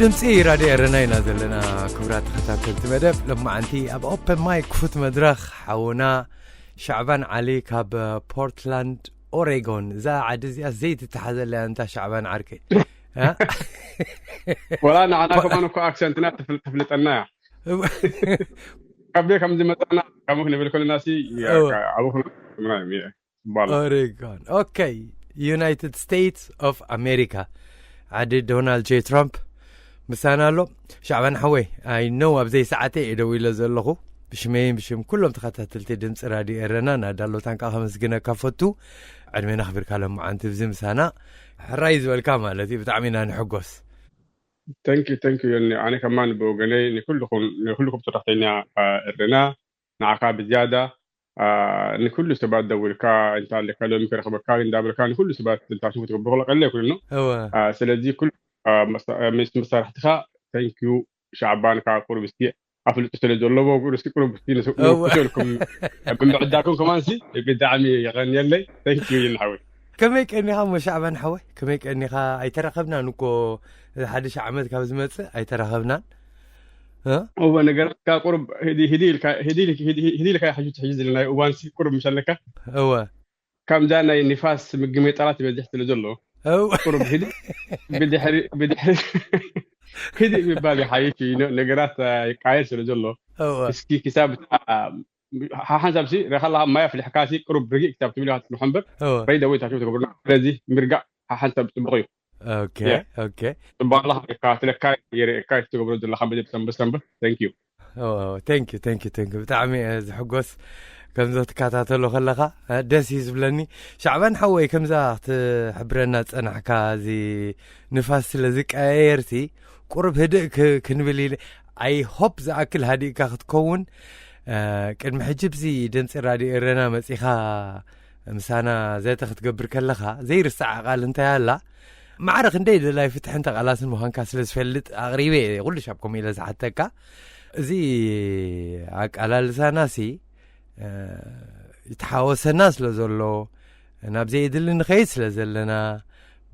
ድምፂ ራድዮ ኤረና ኢና ዘለና። ክቡራት ተኸታተልቲ መደብ፣ ሎማዓንቲ ኣብ ኦፐን ማይክ ክፉት መድረኽ ሓውና ሻዕባን ዓሊ ካብ ፖርትላንድ ኦሬጎን። እዛ ዓዲ እዚኣ ዘይትተሓዘለያ እንታ ሻዕባን ዓርከይ። እ? ወላ ንዓና ከማን እኮ ኣክሰንትና ትፍል- ትፍልጠና እያ። ካበይ ከም ዝመፀና፣ ከምኡ ክንብል ከለና ሲ እወ። ኣብኡ ክንምና እዮም እየ ዝበሃሉ። ኦሬጎን። ኦኬ። ዩናይትድ ስቴትስ ኦፍ ኣሜሪካ፣ ዓዲ ዶናልድ ጄ ትራምፕ ምሳና ኣሎ። ሻዕባን ሓወይ፣ ኣይ ኖው ኣብ ዘይሰዓተይ እየ ደው ኢለ ዘለኹ። ብሽመይን ብሽም ኩሎም ተኸታተልቲ ድምፂ ራድዮ ኤረና ናዳሎታን ከዓ ከመስግነካ ፈቱ። ዕድሜና ክብርካ ሎማዓንቲ ብዚ ምሳና ሕራይ ዝበልካ ማለት እዩ። ብጣዕሚ ኢና ንሕጎስ። ተንኪ ተንኪ ዮኒ። ኣነ ከማን ብወገነይ ንኩልኩም ንኩልኩም ሰራሕተኛ ኤረና ንዓኻ ብዝያዳ፣ አ፣ ንኩሉ ሰባት ደውልካ፣ እንታ ኣለካ ሎሚ ክረኽበካ እንዳበልካ ንኩሉ ሰባት እንታሽሙ ትገብሩ ከሎ ቀለ ይኩን ነው። እወ። አ፣ ስለዚ ኩሉ፣ አ፣ መሳ- ምስ መሳርሕትኻ፣ ተንኪዩ። ሻዕባን ካብ ቁሩብ እስኪ ኣፍልጡ ስለ ዘለዎ፣ ቁሩብ እስኪ ቁሩብ እስኪ ንስ- እወ። ንውቅሰልኩም ብምዕዳኩም ከማን ሲ ብጣዕሚ የቐንየለይ። ተንኪዩ ይንሓወይ። ከመይ ቀኒኻ እሞ ሻዕባን ሓወይ? ከመይ ቀኒኻ? ኣይተራኸብናን እኮ፣ ሓደ ሺሕ ዓመት ካብ ዝመጽእ ኣይተራኸብናን። እ? እወ፣ ነገራት ካብ ቁሩብ ህዲ- ህዲ ኢልካ፣ ህዲ ኢልካ፣ ህዲ- ህዲ ኢልካ ሕጂ ትሕጂ ዘለናዮ እዋን ሲ ቁሩብ ምሸለካ። እወ። ከምዛ ናይ ንፋስ ምግሜጣላት ይበዝሕ ስለ ዘሎ፣ እው። ቁሩብ ህዲ ብድሕሪ ብድሕሪ ህዲ ምባል ይሓይሽ እዩ። ነገራት ይቃየር ስለ ዘሎ፣ እወ። እስኪ ክሳብ ሓሓንሳብ ሲ ረኻላ ማይ ኣፍሊሕካ ሲ ቁሩብ ርግእ ክሳብ ትብል ኢኻ ትስምሖ እምበር፣ እወ። በይደ ወይ ታችሁ ትገብሩ። ስለዚ ምርጋእ ሓሓንሳብ ጽቡቕ እዩ። ኦኬ። የ። ኦኬ። ጽቡቕ ኣለኻ ኢኻ ትለካ፣ የርእየካ ትገብሮ ዘለኻ መደብ ሰንበት ሰንበት። Thank you። ኦ፣ thank you፣ thank you፣ thank you። ብጣዕሚ እየ ዝሕጎስ ከምዚ ክትከታተሎ ከለኻ፣ እ፣ ደስ እዩ ዝብለኒ። ሻዕባን ሓወይ፣ ከምዛ ክትሕብረና ዝጸናሕካ፣ እዚ ንፋስ ስለ ዝቀያየር ሲ ቁሩብ ህድእ ክ- ክንብል ኢለ፣ I hope ዝኣክል ሃዲእካ ክትከውን። እ፣ ቅድሚ ሕጂ ብዚ ድምፂ ራድዮ ኤረና መጺኻ ምሳና ዘተ ክትገብር ከለኻ ዘይርስዓ ቃል እንታይ ኣላ? ማዕረ ክንደይ ደላይ ፍትሕን ተቓላስን ምዃንካ ስለ ዝፈልጥ ኣቕሪበ እየ ኩሉ ሻብ ከምኡ ኢለ ዝሓተካ። እዚ ኣቃላልሳና ሲ፣ እ፣ ይተሓወሰና ስለ ዘሎ፣ ናብ ዘየድሊ ንኸይድ ስለ ዘለና፣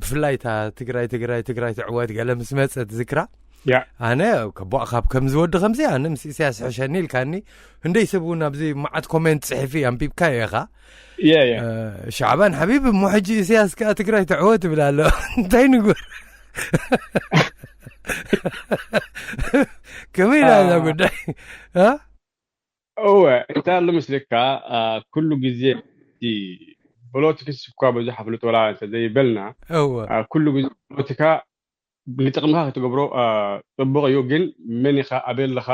ብፍላይ እታ ትግራይ፣ ትግራይ፣ ትግራይ ትዕወት ገለ ምስ መጸት ዝክራ፣ ያ። ኣነ ከቦ ካብ ከምዚ ወዲ ከምዚ ኣነ ምስ ኢሳያስ ሕሸኒ ኢልካኒ። ክንደይ ሰብ እውን ኣብዚ መዓት ኮሜንት ጽሒፊ ኣንቢብካዮ ኢኻ። የ፣ የ። እ፣ ሻዕባን ሓቢብ እሞ ሕጂ ኢሳያስ ከኣ ትግራይ ትዕወት ትብል ኣሎ። እንታይ ንግበር? ከመይ ኢላ እዛ አ- ጉዳይ? እ? እወ፣ እንታይ ኣሎ ምስልካ፣ አ፣ ኩሉ ግዜ እቲ ፖለቲክስ እኳ ብዙሕ ኣፍልጦ ወላ እንተ ዘይበልና፣ እወ። አ፣ ኩሉ ግዜ ፖለቲካ ንጥቕምካ ክትገብሮ፣ አ፣ ጽቡቕ እዩ፣ ግን መን ኢኻ፣ ኣበይ ኣለኻ፣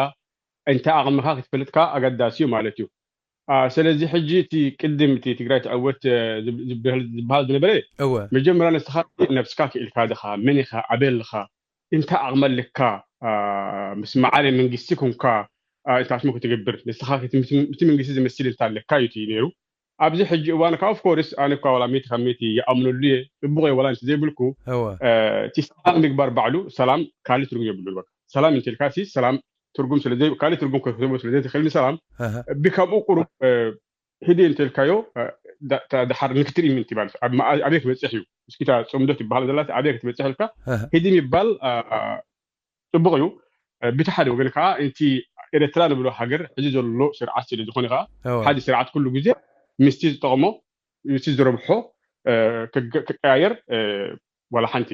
እንታይ ኣቕምኻ ክትፈልጥካ ኣገዳሲ እዩ ማለት እዩ። አ፣ ስለዚ ሕጂ እቲ ቅድም እቲ ትግራይ ትዕወት፣ እ፣ ዝብ- ዝበሃል ዝበሃል ዝነበረ፣ እወ። መጀመርያ ንስኻ ነብስካ ክኢልካ ድኻ፣ መን ኢኻ፣ ኣበይ ኣለኻ፣ እንታይ ዓቕሚ ኣለካ፣ አ፣ ምስ መዓረ መንግስቲ ኮንካ፣ አ፣ እንታይ ስሙ ክትገብር፣ ንስኻ ክት- ምስ- ምስቲ መንግስቲ ዝመስል እንታይ ኣለካ እዩ እቲ ነይሩ። ኣብዚ ሕጂ እዋን ከኣ፣ of course፣ ኣነ እኳ ዋላ ሚእቲ ካብ ሚእቲ ይኣምነሉ እየ፣ ጽቡቕ እየ ዋላ እንተ ዘይብልኩ፣ እወ። እ፣ እቲ ሰላም ምግባር ባዕሉ ሰላም ካልእ ትርጉም የብሉን። በቃ ሰላም እንተልካ ሲ ሰላም ትርጉም ስለ ዘይ-፣ ካልእ ትርጉም ክትህቦ ስለ ዘይትኽእል ንሰላም ኣሃ። ብከምኡ ቁሩብ፣ እ፣ ህድእ እንተልካዮ፣ እ፣ ዳ- ዳ- ድሓር ንክትርኢ ምእንቲ ማለት ኣብ መኣ-፣ ኣበይ ክበጽሕ እዩ? እስኪ እታ ጽምዶ ትበሃል ዘላ ኣበይ ክትበጽሕ ኢልካ ኣሃ። ህድእ ምባል፣ አ፣ አ፣ ጽቡቕ እዩ። እ፣ ብቲ ሓደ ወገን ከኣ እቲ ኤርትራ ንብሎ ሃገር ሕጂ ዘሎ ስርዓት ስለ ዝኾነ ከኣ እወ። ሓደ ስርዓት ኩሉ ግዜ ምስቲ ዝጠቕሞ፣ ምስቲ ዝረብሖ፣ እ፣ ክገ- ክቀያየር፣ እ፣ ዋላ ሓንቲ፣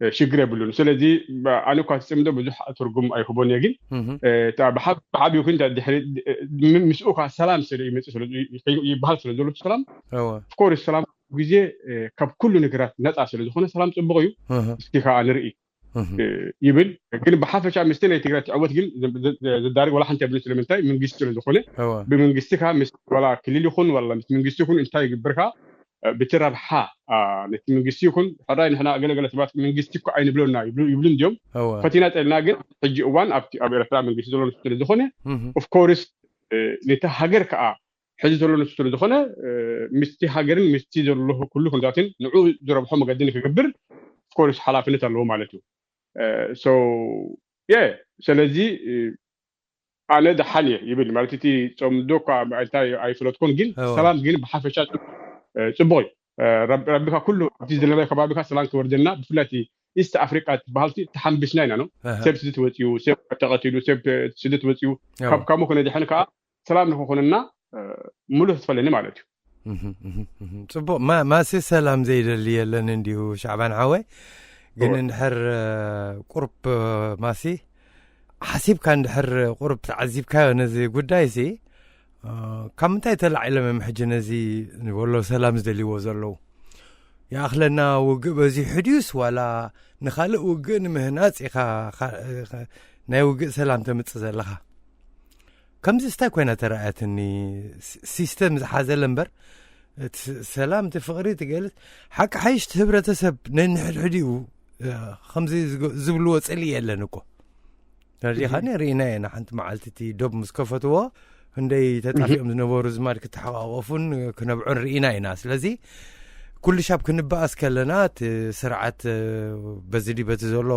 እ፣ ሽግር የብሉን። ስለዚ ብ- ኣነ እኳ እቲ ጽምዶ ብዙሕ ትርጉም ኣይህቦን እየ፣ ግን፣ እህ። እ፣ እታ ብሓ- ብዓብዩ ግን ድሕሪ፣ እ፣ ም- ምስኡ ከኣ ሰላም ስለ ይመጽእ ስለ ይ- ይበሃል ስለ ዘሎ ሰላም፣ እወ። of course ሰላም ግዜ፣ እ፣ ካብ ኩሉ ነገራት ነጻ ስለ ዝኾነ ሰላም ጽቡቕ እዩ። እህ። እስኪ ከኣ ንርኢ፣ እህ። እ፣ ይብል። ግን ብሓፈሻ ምስቲ ናይ ትግራይ ትዕወት ግን ዘ- ዘ- ዘዳርግ ዋላ ሓንቲ የብሉን። ስለምንታይ? መንግስቲ ስለ ዝኾነ፣ እወ። ብመንግስቲ ከኣ ምስ ዋላ ክልል ይኹን ዋላ ምስ መንግስቲ ይኹን እንታይ ይግብር ከኣ፣ እ፣ ብቲ ረብሓ፣ አ፣ ነቲ መንግስቲ ይኹን ሕራይ ንሕና ገለ ገለ ሰባት መንግስቲ እኮ ኣይንብሎና ይብሉ ይብሉ እንዲዮም። እወ። ፈቲና ጠልና ግን ሕጂ እዋን ኣብቲ ኣብ ኤርትራ መንግስቲ ዘሎ ንሱ ስለ ዝኾነ፣ እህ። of course፣ እ፣ ነቲ ሃገር ከኣ ሕዚ ዘሎ ንሱ ስለ ዝኾነ፣ እ፣ ምስቲ ሃገርን ምስቲ ዘሎ ኩሉ ኩነታትን ንዑ ዝረብሖ መገዲ ንክገብር of course ሓላፍነት ኣለዎ ማለት እዩ። እ፣ so፣ የ፣ ስለዚ፣ እ፣ ኣነ ደሓን እየ ይብል ማለት እቲ ጾምዶ እኳ እንታይ ኣይፈለጥኩን፣ ግን እወ። ሰላም ግን ብሓፈሻ ጽቡቕ፣ እ፣ ጽቡቕ እዩ። እ፣ ረብ- ረቢኻ ኩሉ ኣብቲ ዝነበረ ከባቢካ ሰላም ክወርደና፣ ብፍላይ እቲ ኢስት ኣፍሪቃ ትበሃልቲ ተሓንቢስና ኢና ነው። ሰብ ስደት ወፂኡ፣ ሰብ ተቐቲሉ፣ ሰብ ስደት ወፂኡ። ካብ ካብኡ ክነድሕን ከዓ ሰላም ንክኾንና ሙሉእ ተስፋ ኣለኒ ማለት እዩ። ፅቡቅ። ማሲ ሰላም ዘይደሊ የለን እንዲሁ ሻዕባን ሓወይ። ግን እንድሕር ቁርብ ማሲ ሓሲብካ፣ እንድሕር ቁርብ ተዓዚብካዮ ነዚ ጉዳይ ሲ፣ ካብ ምንታይ ተላዒሎም እዮም ሕጂ ነዚ ወሎ ሰላም ዝደልይዎ ዘለዉ? ይኣኽለና ውግእ በዚሑ ድዩስ ዋላ ንኻልእ ውግእ ንምህናፅ ኢኻ ናይ ውግእ ሰላም ተምፅእ ዘለኻ? ከምዚ ስታይ ኮይና ተረኣያትኒ። ሲስተም ዝሓዘለ እምበር እቲ ሰላም፣ እቲ ፍቕሪ፣ እቲ ገለ ሓቂ ሓይሽ እቲ ህብረተሰብ ነንሕድሕዲኡ ከምዚ ዝብልዎ ፅልኢ የለን እኮ። ተረዲኻኒ? ርኢና ኢና። ሓንቲ መዓልቲ እቲ ዶብ ምስ ከፈትዎ ክንደይ ተጣፊኦም ዝነበሩ ዝማድ ክተሓቋቆፉን ክነብዑን ርኢና ኢና። ስለዚ ኩሉ ሻብ ክንበኣስ ከለና እቲ ስርዓት በዚ ዲ በቲ ዘሎ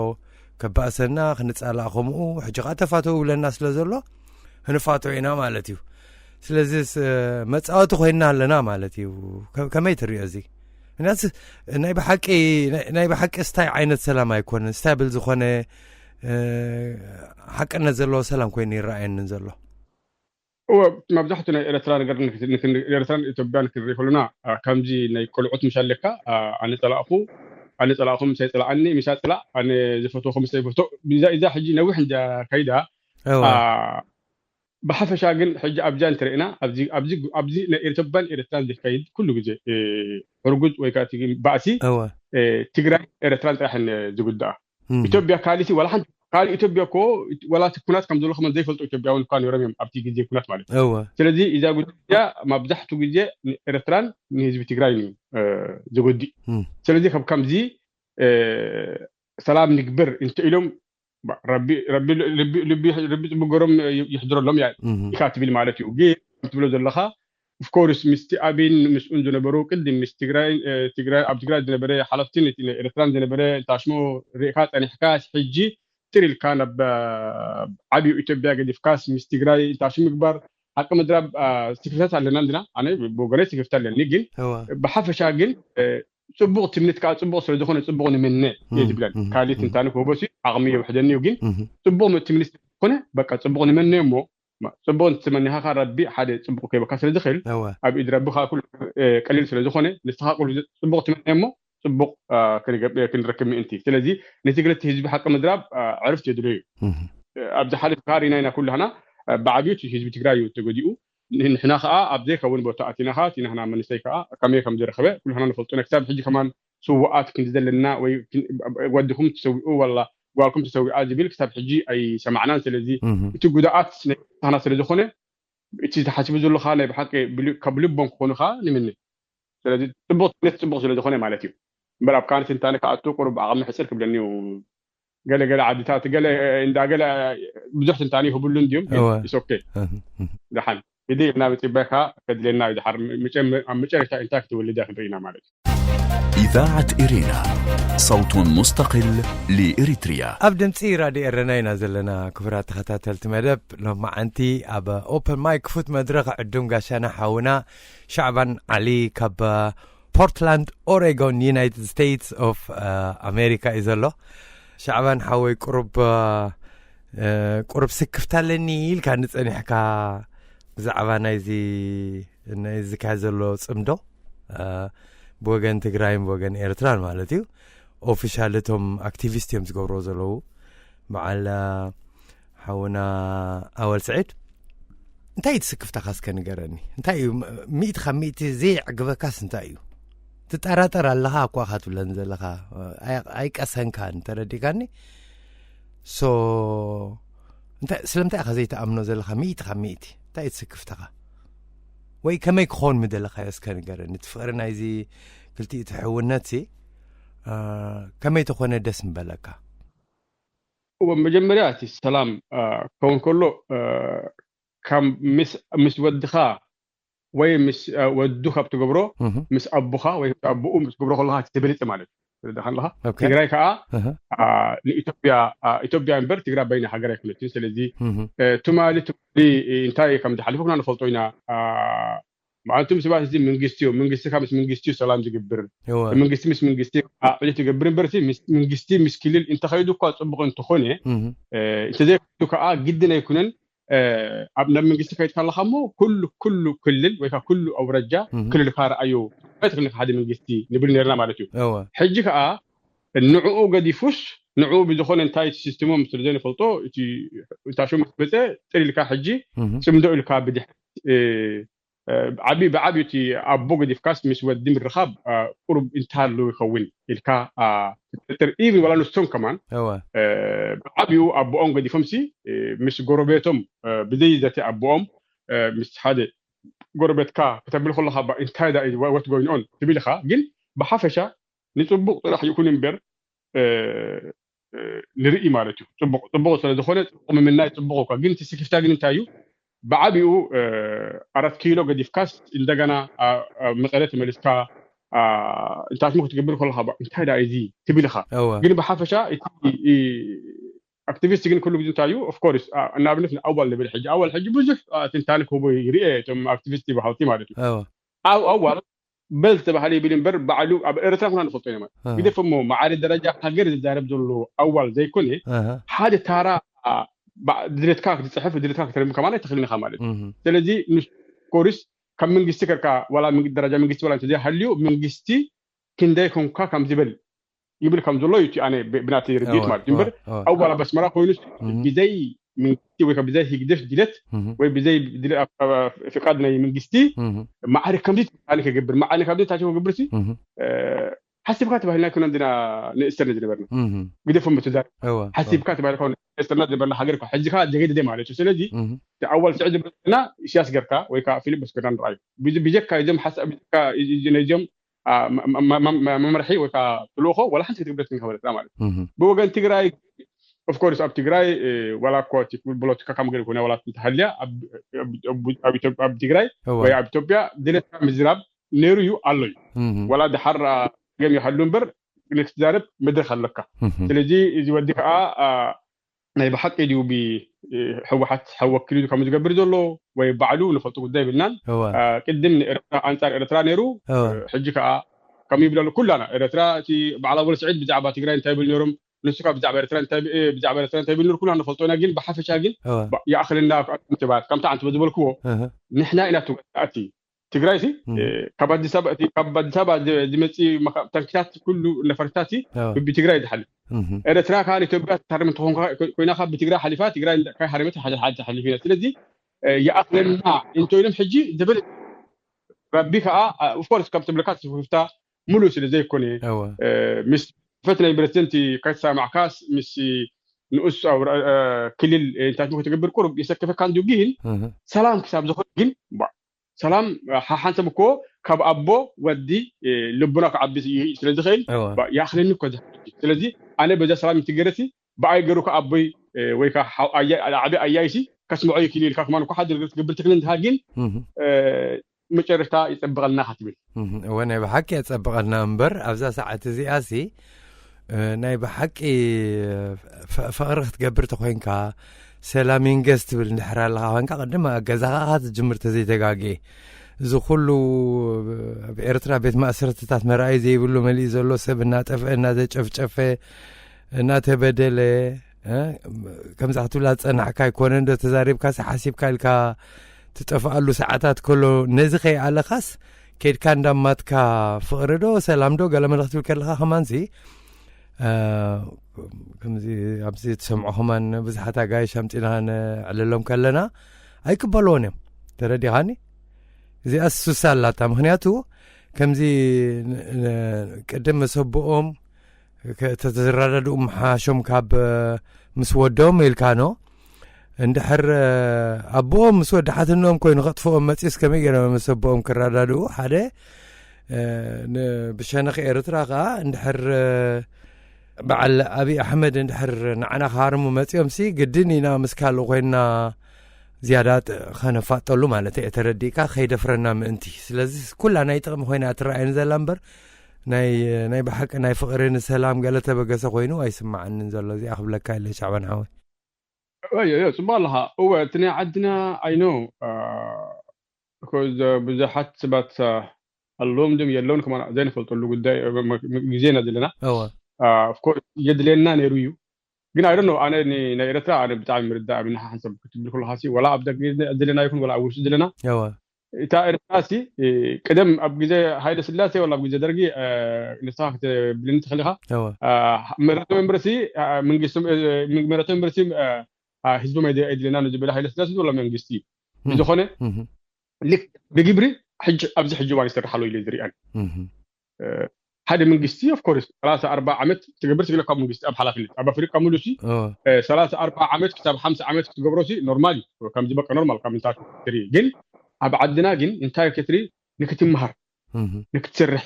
ከባእሰና ክንፃላእ ከምኡ ሕጂ ከዓ ተፋተው ይብለና ስለ ዘሎ ክንፋቶ ኢና ማለት እዩ። ስለዚ መፃወቲ ኮይና ኣለና ማለት እዩ። ከመይ ትሪኦ እዚ? ምክንያቱ ናይ ብሓቂ ናይ ብሓቂ ስታይ ዓይነት ሰላም ኣይኮነን። ስታብል ዝኾነ ሓቅነት ዘለዎ ሰላም ኮይኑ ይረኣየንን ዘሎ። እወ፣ መብዛሕቱ ናይ ኤረትራ ነገር ኤረትራን ኢትዮጵያን ክንርኢ ከሉና ከምዚ ናይ ቆልዑት ምሽ ኣለካ። ኣነ ጸላእኹ ኣነ ጸላእኹ ምሳይ ጸላእኒ፣ ምሳ ጽላእ፣ ኣነ ዝፈትወኹ ምሳይ ፈትዎ። እዛ ሕጂ ነዊሕ እንዳ ከይዳ። ብሓፈሻ ግን ሕጂ ኣብዛ እንተርእና ኣብዚ ናይ ኢትዮጵያን ኤረትራን ዝካይድ ኩሉ ግዜ ሕርጉዝ ወይ ከዓ ባእሲ ትግራይ ኤረትራን ጥራሕ ዝጉዳኣ። ኢትዮጵያ ካሊሲ ዋላ ሓንቲ ካልእ ኢትዮጵያ እኮ ዋላ እቲ ኩናት ከም ዘሎ ከመን ዘይፈልጡ ኢትዮጵያውን እኳ ነይሮም እዮም ኣብቲ ግዜ ኩናት ማለት እዩ። ስለዚ እዛ ጉዳይ እዚኣ መብዛሕቱ ግዜ ንኤረትራን ንህዝቢ ትግራይ እዩ ዝጎዲእ። ስለዚ ካብ ከምዚ ሰላም ንግብር እንተ ኢሎም ረቢ ረቢ ልቢ ልቢ ልቢ ጽቡቅ ገሮም ይሕድረሎም እያ ኢካ ትብል ማለት እዩ። ግን ትብሎ ዘለካ ኦፍኮርስ ምስቲ ኣቢን ምስኡን ዝነበሩ ቅድም ምስ ትግራይ ትግራይ ኣብ ትግራይ ዝነበረ ሓለፍትን ኤርትራን ዝነበረ ታሽሞ ርኢካ ጸኒሕካ ሕጂ ትር ኢልካ ናብ ዓብዩ ኢትዮጵያ ገዲፍካስ ምስ ትግራይ ታሽሙ ምግባር ሓቂ ምድራብ ስክፍታት ኣለና እንድና ኣነ ብወገነይ ስክፍታ ኣለኒ። ግን ብሓፈሻ ግን ጽቡቕ ትምኒት ከዓ ጽቡቕ ስለዝኾነ ጽቡቕ ንምነ እየ ዝብለን። ካልእ ትንታነ ክህቦ ሲ ዓቕሚ የውሕደኒ እዩ። ግን ጽቡቕ ትምኒት ስለዝኾነ በቃ ጽቡቕ ንምነ እሞ ጽቡቕ እንትትመኒኻ ከዓ ረቢ ሓደ ጽቡቕ ክህበካ ስለዝኽእል ኣብ ኢድ ረቢ ከዓ ኩሉ ቀሊል ስለዝኾነ ንስኻ ጽቡቕ ትምነ እሞ ጽቡቕ ክንረክብ ምእንቲ። ስለዚ ነቲ ክልተ ህዝቢ ሓቂ ምድራብ ዕርፍቲ የድልዮ እዩ። ኣብዚ ሓሊፍካ ሪና ኢና ኩላህና ብዓብዩ ህዝቢ ትግራይ እዩ ተጎዲኡ። ንሕና ከዓ ኣብ ዘይከውን ቦታ ኣቲናኻ እቲ ናህና መንእሰይ ከዓ ከመይ ከም ዝረኸበ ኩልህና ንፈልጦ ኢና። ክሳብ ሕጂ ከማን ስውኣት ክንዲ ዘለና ወይ ወድኹም ተሰዊኡ ዋላ ጓልኩም ተሰዊኣ ዝብል ክሳብ ሕጂ ኣይሰማዕናን። ስለዚ እቲ ጉድኣት ናይ ናህና ስለ ዝኾነ እቲ ተሓሲቡ ዘለኻ ናይ ብሓቂ ካብ ልቦም ክኾኑ ከዓ ንምነ። ስለዚ ፅቡቕ ትነት ፅቡቕ ስለ ዝኾነ ማለት እዩ። እምበር ኣብ ካን ትንታነ ክኣቱ ቁሩብ ዓቕሚ ሕፅር ክብለኒ እዩ። ገለ ገለ ዓድታት ገለ እንዳ ገለ ብዙሕ ትንታነ ይህብሉ እንዲዮም። ኦኬ ደሓን ግዲ ናብ ፅበካ ከድለና እዩ። ድሓር ኣብ መጨረሻ እንታይ ክትወልድ እያ ክንርኢ ኢና ማለት እዩ። إذاعة إرينا، صوت مستقل لإريتريا. ኣብ ድምፂ ራድዮ ኤረና ኢና ዘለና። ክቡራት ተኸታተልቲ መደብ ሎማዓንቲ ኣብ ኦፕን ማይክ ክፉት መድረኽ ዕዱም ጋሻና ሓውና ሻዕባን ዓሊ ካብ ፖርትላንድ ኦሬጎን ዩናይትድ ስቴትስ ኦፍ ኣሜሪካ እዩ ዘሎ። ሻዕባን ሓወይ ቁሩብ ቁሩብ ስክፍታ ኣለኒ ኢልካ ንፀኒሕካ ብዛዕባ ናይዚ ናይዚ ካያ ዘሎ ፅምዶ ብወገን ትግራይን ብወገን ኤርትራን ማለት እዩ። ኦፊሻል እቶም ኣክቲቪስት እዮም ዝገብርዎ ዘለዉ። በዓል ሓውና ኣወል ስዒድ እንታይ እዩ ትስክፍታኻ እስከ ንገረኒ? እንታይ እዩ ሚእቲ ካብ ሚእቲ ዘየዕግበካስ እንታይ እዩ? ትጠራጠር ኣለኻ እኳ ኢኻ ትብለኒ ዘለኻ። ኣይቀሰንካን፣ ተረዲእካኒ? ሶ ስለምንታይ ኢኻ ዘይትኣምኖ ዘለኻ ሚእቲ ካብ ሚእቲ? እንታይ እዩ ትስክፍታኻ? ወይ ከመይ ክኸውን ምደለኻዮ እስከ ንገረኒ። እቲ ፍቕሪ ናይዚ ክልቲኡ ትሕውነትሲ ከመይ ተኾነ ደስ ምበለካ? እዎ መጀመርያ እቲ ሰላም ክኸውን ከሎ ካብ ምስ ወድኻ ወይ ምስ ወዱ ካብ ትገብሮ ምስ ኣቦኻ ወይ ምስ ኣቦኡ ምስ ትገብሮ ከለካ እቲ ዝበለፀ ማለት እዩ። ትረዳኻ ኣለካ። ትግራይ ከዓ ንኢትዮጵያ ኢትዮጵያ እምበር ትግራይ በይና ሃገር ኣይኮነትን። ስለዚ ትማሊ ትማሊ እንታይ ከም ዝሓልፉ ኩና ንፈልጦ ኢና። ማለት እቶም ሰባት እዚ መንግስቲ እዮም፣ መንግስቲ ካብ ምስ መንግስቲ እዩ ሰላም ዝግብር፣ እወ መንግስቲ ምስ መንግስቲ ኣዕሊ ትገብር እምበር እቲ ምስ- መንግስቲ ምስ ክልል እንተኸይዱ እኳ ፅቡቅ እንተኾነ እህ እ፣ እንተዘይኮይኑ ከዓ ግድን ኣይኩነን እ፣ ኣብ ናብ መንግስቲ ከይድካ ኣለካ እሞ ኩሉ ኩሉ ክልል ወይ ከዓ ኩሉ ኣውረጃ እህ ክልልካ ረኣዮ ትኽልካ ሓደ መንግስቲ ንብል ነርና ማለት እዩ። እወ ሕጂ ከዓ ንዕኡ ገዲፉስ ንዕኡ ብዝኾነ እንታይ እቲ ሲስተሞም ስለ ዘይንፈልጦ እቲ እታ ሽም ምስ መፀ ጥር ኢልካ ሕጂ እህ ፅምዶ ኢልካ ብድሕሪት እ፣ እ፣ ዓቢ ብዓብዩ እቲ ኣቦ ገዲፍካስ ምስ ወዲ ምርኻብ እ፣ ቁሩብ እንተሃለዉ ይኸውን ኢልካ እ፣ ትጥርጥር። ኢቭን ዋላ ንሶም ከማን እወ እ፣ ብዓብዩ ኣቦኦም ገዲፎምሲ እ፣ ምስ ጎረቤቶም እ፣ ብዘይ ዘተ ኣቦኦም እ፣ ምስ ሓደ ጎረቤትካ ከተብል ከለካ ባ እንታይ ዳ ወት ጎይንኦን ትብል ኢኻ። ግን ብሓፈሻ ንፅቡቅ ጥራሕ ይኩን እምበር እ፣ እ፣ ንርኢ ማለት እዩ። ፅቡቅ ፅቡቅ ስለዝኮነ ፅቡቅ ምምናይ ፅቡቅ እኳ ግን እቲ ስክፍታ ግን እንታይ እዩ? ብዓቢኡ እ፣ ኣራት ኪሎ ገዲፍካስ እንደገና ኣ- ኣብ መቐለ ተመሊስካ ኣ፣ እንታትሞ ክትገብር ከለካ ባ እንታይ ዳ እዚ ትብል ኢኻ። እወ ግን ብሓፈሻ እቲ እ፣ ኣክቲቪስት ግን ኩሉ ግዜ እንታይ እዩ? ኦፍኮርስ ንኣብነት ኣዋል ንብል ሕጂ ኣዋል ሕጂ ብዙሕ ኣ፣ ትንታነ ክህቦ ይርኤ እቶም ኣክቲቪስት ይበሃልቲ ማለት እዩ። እወ ኣብ ኣዋል በል ዝተባሃለ ይብል እምበር ባዕሉ ኣብ ኤርትራ ኩና ንፈልጦ ኢና ማለት እ። ግደፍ እሞ ማዕረ ደረጃ ሃገር ዝዛረብ ዘሎ ኣዋል ዘይኮነ እህ ሓደ ታራ ኣ፣ ባ- ድሌትካ ክትፅሕፍ ድሌትካ ክትረም ከማን ኣይትኽእልን ኢኻ ማለት እዩ። እህ ስለዚ ንሱ ኮርስ ካብ መንግስቲ ከርካ ዋላ መንግ- ደረጃ መንግስቲ ዋላ እንተዘይሃልዩ መንግስቲ ክንደይ ኮንካ ከም ዝበል ይብል ከም ዘሎ እዩ እቲ ኣነ ብ- ብናተይ ርድኢት እወ ማለት እዩ። እምበር እወ ኣዋል ኣብ ኣስመራ ኮይኑ እህ ብዘይ መንግስቲ ወይ ከዓ ብዘይ ህግደፍ ድሌት እህ ወይ ብዘይ ድሌት ኣብ- ኣብ- ፍቃድ ናይ መንግስቲ እህ ማዕረ ከምዚ ትንታነ ክገብር ማዕረ ከምዚ ታቸው ክገብር ሲ እህ እ፣ ሓሲብካ ተባሂልና ኣይኮነን ድና ንእስተር ዝነበርና እህ ግደፎም ምትዛር እወ ሓሲብካ ተባሂልካ ንእስተርና ዝነበርና ሃገር እኳ ሕጂ ከዓ ጀገደደ ማለት እዩ። ስለዚ እህ እቲ ኣዋል ስዕድ ዝበለና ኢሳያስ ገርካ ወይ ከዓ ፊልጶስ ገርካ ንርኣዩ ብዝ- ብጀካ እዞም ሓሳብ ብጀካ ነዚኦም ኣ፣ መ- መ- መ- መ- መምርሒ ወይ ከዓ ትልእኮ ዋላ ሓንቲ ክትግብረት ክንከበለትና ማለት እዩ። እህ ብወገን ትግራይ ኦፍኮርስ ኣብ ትግራይ እ፣ ዋላ እኮ እቲ ፖለቲካ ካብ ገለ ኮነ ዋላ እንተሃልያ ኣብ- ኣብ- ኣብ- ኣብ ኢትዮጵያ- ኣብ ትግራይ እወ ወይ ኣብ ኢትዮጵያ ድሌትካ ምዝራብ ነይሩ እዩ ኣሎ እዩ እህ ዋላ ድሓር አ፣ ገም ይሃሉ እምበር ንክትዛረብ መድረክ ኣለካ። እህ ስለዚ እዚ ወዲ ከዓ አ፣ ናይ ብሓቂ ድዩ ብ- እ፣ ህወሓት ሓወክሉ ከም ዝገብር ዘሎ ወይ ባዕሉ ንፈልጡ ጉዳይ ይብልናን እወ አ፣ ቅድም ንኤርትራ ኣንጻር ኤርትራ ነይሩ እወ ሕጂ ከዓ ከም ይብለሉ ኩላና ኤርትራ እቲ በዓል ኣወል ስዒድ ብዛዕባ ትግራይ እንታይ ይብል ነይሮም ንሱ ካብ ብዛዕባ ኤርትራ እንታይ እ፣ ብዛዕባ ኤርትራ እንታይ ይብል ነይሩ ኩላና ንፈልጦ ኢና። ግን ብሓፈሻ ግን እወ ባ- ይኣኽለና ሰባት ከምታ ዓንተ ዝበልክዎ እህ ንሕና ኢና ትወጣእቲ ትግራይ ሲ እም። እ፣ ካብ ኣዲስ ኣበባ እቲ ካብ ኣዲስ ኣበባ ዝ- ዝመፅእ መካ- ታንክታት ኩሉ ነፈርትታት ሲ እወ ብትግራይ ዝሓልፍ እህ ኤርትራ ከዓ ንኢትዮጵያ ትሃርም እንተኾንካ ኮይና ካብ ብትግራይ ሓሊፋ ትግራይ ካይ ሃረመት ሓደ ሓደ ሓሊፍ ኢና። ስለዚ እ፣ ይኣኽለና እንተ ኢሎም ሕጂ ዝበለፀ ረቢ ከዓ ኦፍኮርስ ከም ትብለካ ስፍፍታ ሙሉእ ስለ ዘይኮነ እወ እ፣ ምስ ፈት ናይ ፕረዚደንት ከይተሰማዕካስ ምስ ንኡስ ኣውራ- እ፣ ክልል እንታይ ክትገብር ቁሩብ የሰክፈካ እንዱ ግን እህ ሰላም ክሳብ ዝኾነ ግን ባ- ሰላም ሓ- ሓንሰብ እኮ ካብ ኣቦ ወዲ እ፣ ልቡና ክዓቢ ስለ ዝኽእል እወ ባ- ይኣኽለኒ እኮ ዝሓ ስለዚ ኣነ በዛ ሰላም ትገረሲ ብኣይ ገሩ ከኣቦይ እ፣ ወይ ከዓ ሓው- ኣያ- ዓቢ ኣያይሲ ከስምዖ ይክእል ኢልካ ከማን እኮ ሓደ ነገር ትገብር ትክእል እንድካ ግን እህ እ፣ መጨረሽታ ይፀብቐልና ክትብል እህ እወ ናይ ብሓቂ የፀብቐልና እምበር ኣብዛ ሰዓት እዚኣ ሲ እ፣ ናይ ብሓቂ ፍ- ፍቕሪ ክትገብር ተኮይንካ ሰላም ይንገስ ትብል እንድሕር ኣለካ ኮንካ ቅድም ገዛኻ ኢኻ ትጅምር ተዘይተጋግየ እዚ ኩሉ ኣብ ኤርትራ ቤት ማእሰርትታት መርኣይ ዘይብሉ መሊኡ ዘሎ ሰብ እናጠፍአ እናተጨፍጨፈ እናተበደለ እ፣ ከምዛ ክትብላ ዝጸናሕካ ኣይኮነ እንዶ ተዛሪብካሲ ሓሲብካ ኢልካ ትጠፍኣሉ ሰዓታት ከሎ ነዚ ከይኣለኻስ ከይድካ እንዳማትካ ፍቕሪ ዶ ሰላም ዶ ገለመለ ክትብል ከለኻ ከማንሲ እ፣ ከምዚ ኣብዚ ትሰምዖ ከማን ብዙሓት ኣጋይሽ ኣምፂና ነዕልሎም ከለና ኣይቅበልዎን እዮም። ተረዲኻኒ? እዚኣ ሱሳ ኣላታ። ምክንያቱ ከምዚ ን- ን- ቅድም መሰብኦም ከ- ተተዘራዳድኡ ምሓሾም ካብ እ፣ ምስ ወዶም ኢልካኖ እንድሕር እ፣ ኣቦኦም ምስ ወዲ ሓትኖም ኮይኑ ከጥፍኦም መፂስ ከመይ ገይሮም ምስ ኣቦኦም ክረዳድኡ ሓደ እ፣ ን- ብሸነኽ ኤርትራ ከዓ እንድሕር እ፣ በዓል ኣብይ ኣሕመድ እንድሕር ንዓና ክሃርሙ መፂኦም ሲ ግድን ኢና ምስ ካልእ ኮይንና ዝያዳ ጥ- ከነፋጠሉ ማለት እየ ተረዲእካ ከይደፍረና ምእንቲ ስለዚ ኩላ ናይ ጥቕሚ ኮይና እያ ትረኣየኒ ዘላ እምበር ናይ ናይ ብሓቂ ናይ ፍቕሪ ንሰላም ገለ ተበገሰ ኮይኑ ኣይስማዓንን ዘሎ እዚኣ ክብለካ ኢለ ሻዕባን ሓወይ እዮ እዮ ፅቡቅ ኣለካ እወ እቲ ናይ ዓድና ኣይኖ because ብዙሓት ሰባት ኣለዎም ድም የለውን ከማ ዘይንፈልጠሉ ጉዳይ ግዜና ዘለና። ኦፍኮርስ የድልየና ነይሩ እዩ። ግን ኣይ ዶንት ኖ፣ ኣነ ናይ ኤረትራ ኣነ ብጣዕሚ ምርዳእ ኣብና ሓንሰብ ክትብል ከለካ ሲ ወላ ኣብ ደገ ዘለና ይኹን ወላ ኣብ ውሽጢ ዘለና፣ እታ ኤረትራ ሲ ቅደም ኣብ ግዜ ሃይለ ስላሴ ወላ ኣብ ግዜ ደርጊ ንስኻ ክትብልኒ ትኽእል ኢኻ። መረተ መንበርሲ መንግስቲ መረተ መንበርሲ ህዝቦም ኣይድልየና ንዝበለ ሃይለ ስላሴ ወላ መንግስቲ እዩ። ብዝኾነ ብግብሪ ኣብዚ ሕጂ እዋን ይሰርሓሉ ኢለ ዝሪኣን ሓደ መንግስቲ ኦፍኮርስ ሰላሳ ኣርባ ዓመት ትገብር ትግለ ካብ መንግስቲ ኣብ ሓላፍነት ኣብ ኣፍሪቃ ሙሉሲ ሰላሳ ኣርባ ዓመት ክሳብ ሓምሳ ዓመት ክትገብሮሲ ኖርማል እዩ። ከምዚ በቃ ኖርማል ካብ ምንታት ትርኢ ግን ኣብ ዓድና ግን እንታይ ክትርኢ ንክትምሃር ንክትሰርሕ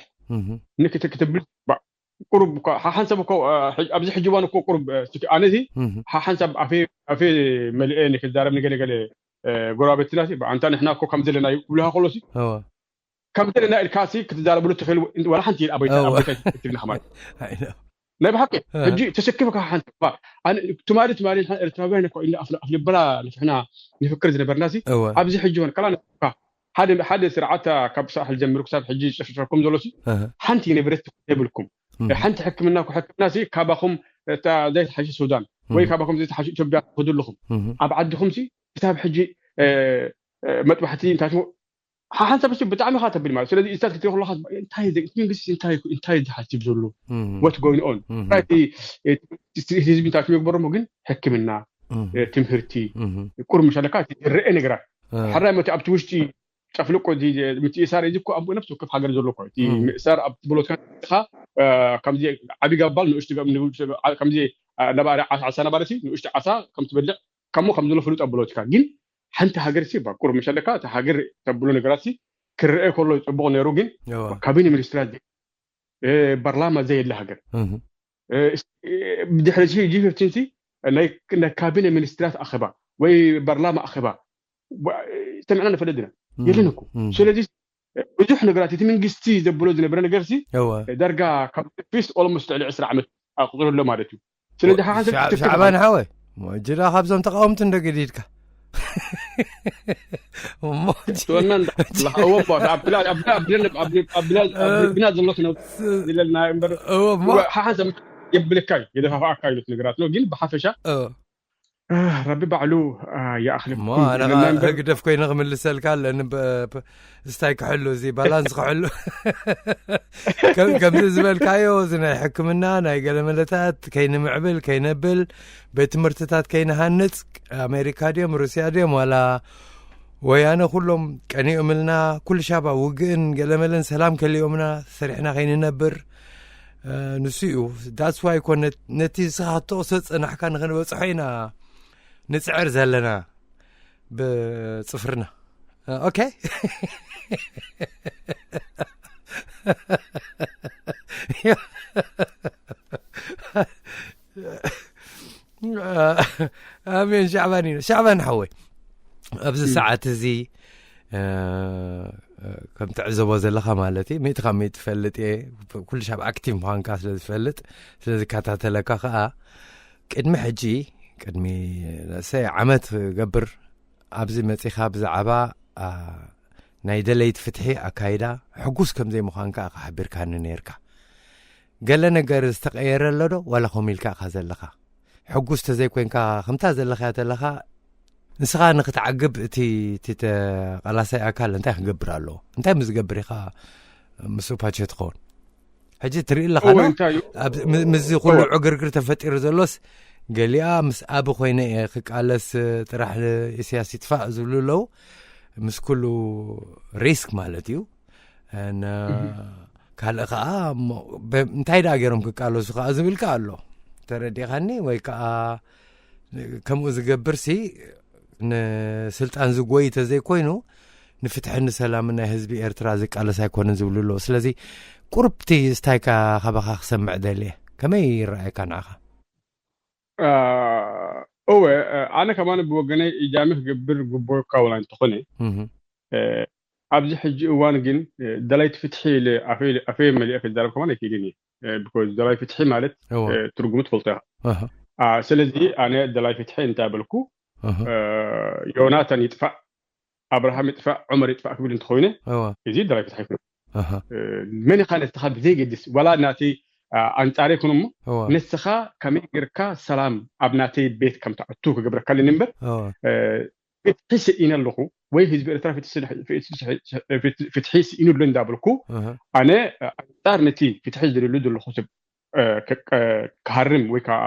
ንክትብል ቁሩብ ሓሓንሳብ እኮ ኣብዚ ሕጂ እዋን እኮ ቁሩብ ኣነዚ ሓሓንሳብ ኣፌ መሊኤ ንክዛረብ ንገለገለ ጎረባብትና ኣንታ ንሕና እኮ ከም ዘለና እዩ ክብልካ ከሎሲ ከም ዘለና ኢልካ ሲ ክትዛረብሉ ትኽእል። ዋላ ሓንቲ ኣቦይታ ኣቦይታ ትብልካ ማለት ናይ ብሓቂ ሕጂ ተሰክፍካ ሓንቲ ትማሊ ትማሊ ኤርትራውያን እኮ ኢልና ኣፍልበላ ንፍሕና ንፍክር ዝነበርና ሲ ኣብዚ ሕጂ እዋን ከላ ሓደ ሓደ ስርዓት ካብ ሳሕል ጀምሩ ክሳብ ሕጂ ዝጨፍጨፈኩም ዘሎ ሲ ሓንቲ ንብረት የብልኩም። ሓንቲ ሕክምና ሕክምና ሲ ካባኹም ዘይተሓሸ ሱዳን ወይ ካባኹም ዘይተሓሸ ኢትዮጵያ ትኸዱ ኣለኹም። ኣብ ዓድኹም ሲ ክሳብ ሕጂ መጥባሕቲ እንታይ ሓሓንሳብ ሲ ብጣዕሚ ካ ተብል ማለት ስለዚ እዚታት ክትሪኦ ከለካ እንታይ መንግስቲ እንታይ እንታይ ዝሓስብ ዘሎ what going on ህዝቢ እንታይ ምግበሮሞ ግን ሕክምና ትምህርቲ ቁርምሽ ኣለካ ዝረአ ነገራት ሓራይ መቲ ኣብቲ ውሽጢ ጨፍልቆ ምትእሳር እዚ እኮ ኣብ ነፍሲ ወከፍ ሃገር ዘሎ እኮ እቲ ምእሳር ኣብ ብሎትካ ከምዚ ዓቢ ጋባል ንእሽቲ ከምዚ ነባሪ ዓሳ ነባሪ ንእሽቲ ዓሳ ከም ትበልዕ ከምኡ ከም ዘሎ ፍሉጥ ኣብ ብሎትካ ግን ሓንቲ ሃገር ሲ ባቁር መሸለካ እቲ ሃገር ተብሎ ነገራት ሲ ክረአ ከሎ ጽቡቕ ነይሩ ግን ካቢነ ሚኒስትራት ፓርላማ ዘየለ ሃገር ብድሕሪ ጂ ፊፍቲን ሲ ናይ ካቢነ ሚኒስትራት ኣኸባ ወይ ፓርላማ ኣኸባ ሰምዕና ንፈልጥ ኢና የለን እኮ። ስለዚ ብዙሕ ነገራት እቲ መንግስቲ ዘብሎ ዝነበረ ነገር ሲ ዳርጋ ካብ ፊስ ኦልሞስት ልዕሊ ዕስራ ዓመት ኣቁፅሩ ኣሎ ማለት እዩ። ስለዚ ሓሓንሰብ ሻዕባን ሓወይ ጅዳ ካብዞም ተቃወምቲ እንደ ገዲድካ ብና ዘሎ ክነብር ዝለልና እምበር ሓሓንሰብ የብልካ እዩ የደፋፍኣካ ኢሉት ነገራት ነው። ግን ብሓፈሻ ረቢ ባዕሉ ይኣኽልኩም ህግደፍ ኮይነ ክምልሰልካ ኣለኒ። ስታይ ክሕሉ እዚ ባላንስ ክሕሉ ከምዚ ዝበልካዮ እዚ ናይ ሕክምና ናይ ገለመለታት ከይንምዕብል ከይነብል ቤት ትምህርትታት ከይንሃንፅ ኣሜሪካ ድዮም ሩስያ ድዮም ዋላ ወያነ ኩሎም ቀኒኦምልና ኩሉ ሻባ ውግእን ገለመለን ሰላም ከሊኦምና ሰሪሕና ከይንነብር ንሱ እዩ that's why ኮነ ነቲ ንስኻ ክትጠቕሶ ዝጸናሕካ ንኽንበጽሖ ኢና ንጽዕር ዘለና ብጽፍርና okay ኣሜን ሻዕባን እዩ ሻዕባን ሓወይ ኣብዚ ሰዓት እዚ ከም ትዕዘቦ ዘለኻ ማለት እዩ ሚእቲ ካብ ሚእቲ ትፈልጥ እየ ኩሉ ሻብ ኣክቲቭ ምዃንካ ስለ ዝፈልጥ ስለ ዝከታተለካ ከዓ ቅድሚ ሕጂ ቅድሚ ሰይ ዓመት ገብር ኣብዚ መፂኻ ብዛዕባ ናይ ደለይቲ ፍትሒ ኣካይዳ ሕጉስ ከም ዘይምዃንካ ኢኻ ሓቢርካኒ ነይርካ ገለ ነገር ዝተቀየረ ኣሎ ዶ ዋላ ከምኡ ኢልካ ኢኻ ዘለኻ ሕጉስ ተዘይኮይንካ ከምታ ዘለኻያ ዘለኻ ንስኻ ንክትዓግብ እቲ እቲ ተቃላሳይ ኣካል እንታይ ክገብር ኣለዎ እንታይ ምስ ዝገብር ኢኻ ምስ ፓቸ ትኸውን ሕጂ ትርኢ ኣለኻ ምስዚ ኩሉ ዕግርግር ተፈጢሩ ዘሎስ ገሊኣ ምስ ኣቢ ኮይነ እየ ክቃለስ ጥራሕ ኢሳያስ ይጥፋእ ዝብሉ ኣለዉ ምስ ኩሉ ሪስክ ማለት እዩ ካልእ ከዓ እንታይ ደኣ ገይሮም ክቃለሱ ከዓ ዝብል ከዓ ኣሎ ተረዲኻኒ ወይ ከዓ ከምኡ ዝገብር ሲ ንስልጣን ዝጎይ ተዘይኮይኑ ንፍትሕን ንሰላምን ናይ ህዝቢ ኤርትራ ዝቃለስ ኣይኮነን ዝብሉ ኣለዉ ስለዚ ቁርብቲ ስታይካ ካባኻ ክሰምዕ ደልየ ከመይ ይረኣየካ ንዓኻ እወ ኣነ ከማን ብወገነይ ኢጃሚ ክገብር ግቦካ ወላ እንተኾነ ኣብዚ ሕጂ እዋን ግን ደላይቲ ፍትሒ ኢለ ኣፈየ መሊአ ክዛረብ ከማን ኣይክእልን እየ because ደላይ ፍትሒ ማለት ትርጉሙ ትፈልጦ ኢኻ ስለዚ ኣነ ደላይ ፍትሒ እንታይ በልኩ ዮናታን ይጥፋእ ኣብርሃም ይጥፋእ ዑመር ይጥፋእ ክብል እንተኾይነ እወ እዚ ደላይ ፍትሒ ኣይኮነ ኣሃ መን ኢኻ ንስኻ ብዘይገድስ ዋላ ናተይ ኣንጻር ይኩን እሞ እወ ንስኻ ከመይ ጌርካ ሰላም ኣብ ናተይ ቤት ከም ትኣቱ ክገብረካ ኣለኒ እምበር እወ ፍትሒ ስኢነ ኣለኹ ወይ ህዝቢ ኤርትራ ፍትሒ ስኢነ- ፍትሒ- ፍትሒ ስኢኑ ኣሎ እንዳበልኩ ኣሃ ኣነ ኣንጻር ነቲ ፍትሒ ዝደልሉ ዘለኹ ሰብ እ፣ ከ- እ፣ ክሃርም ወይ ከዓ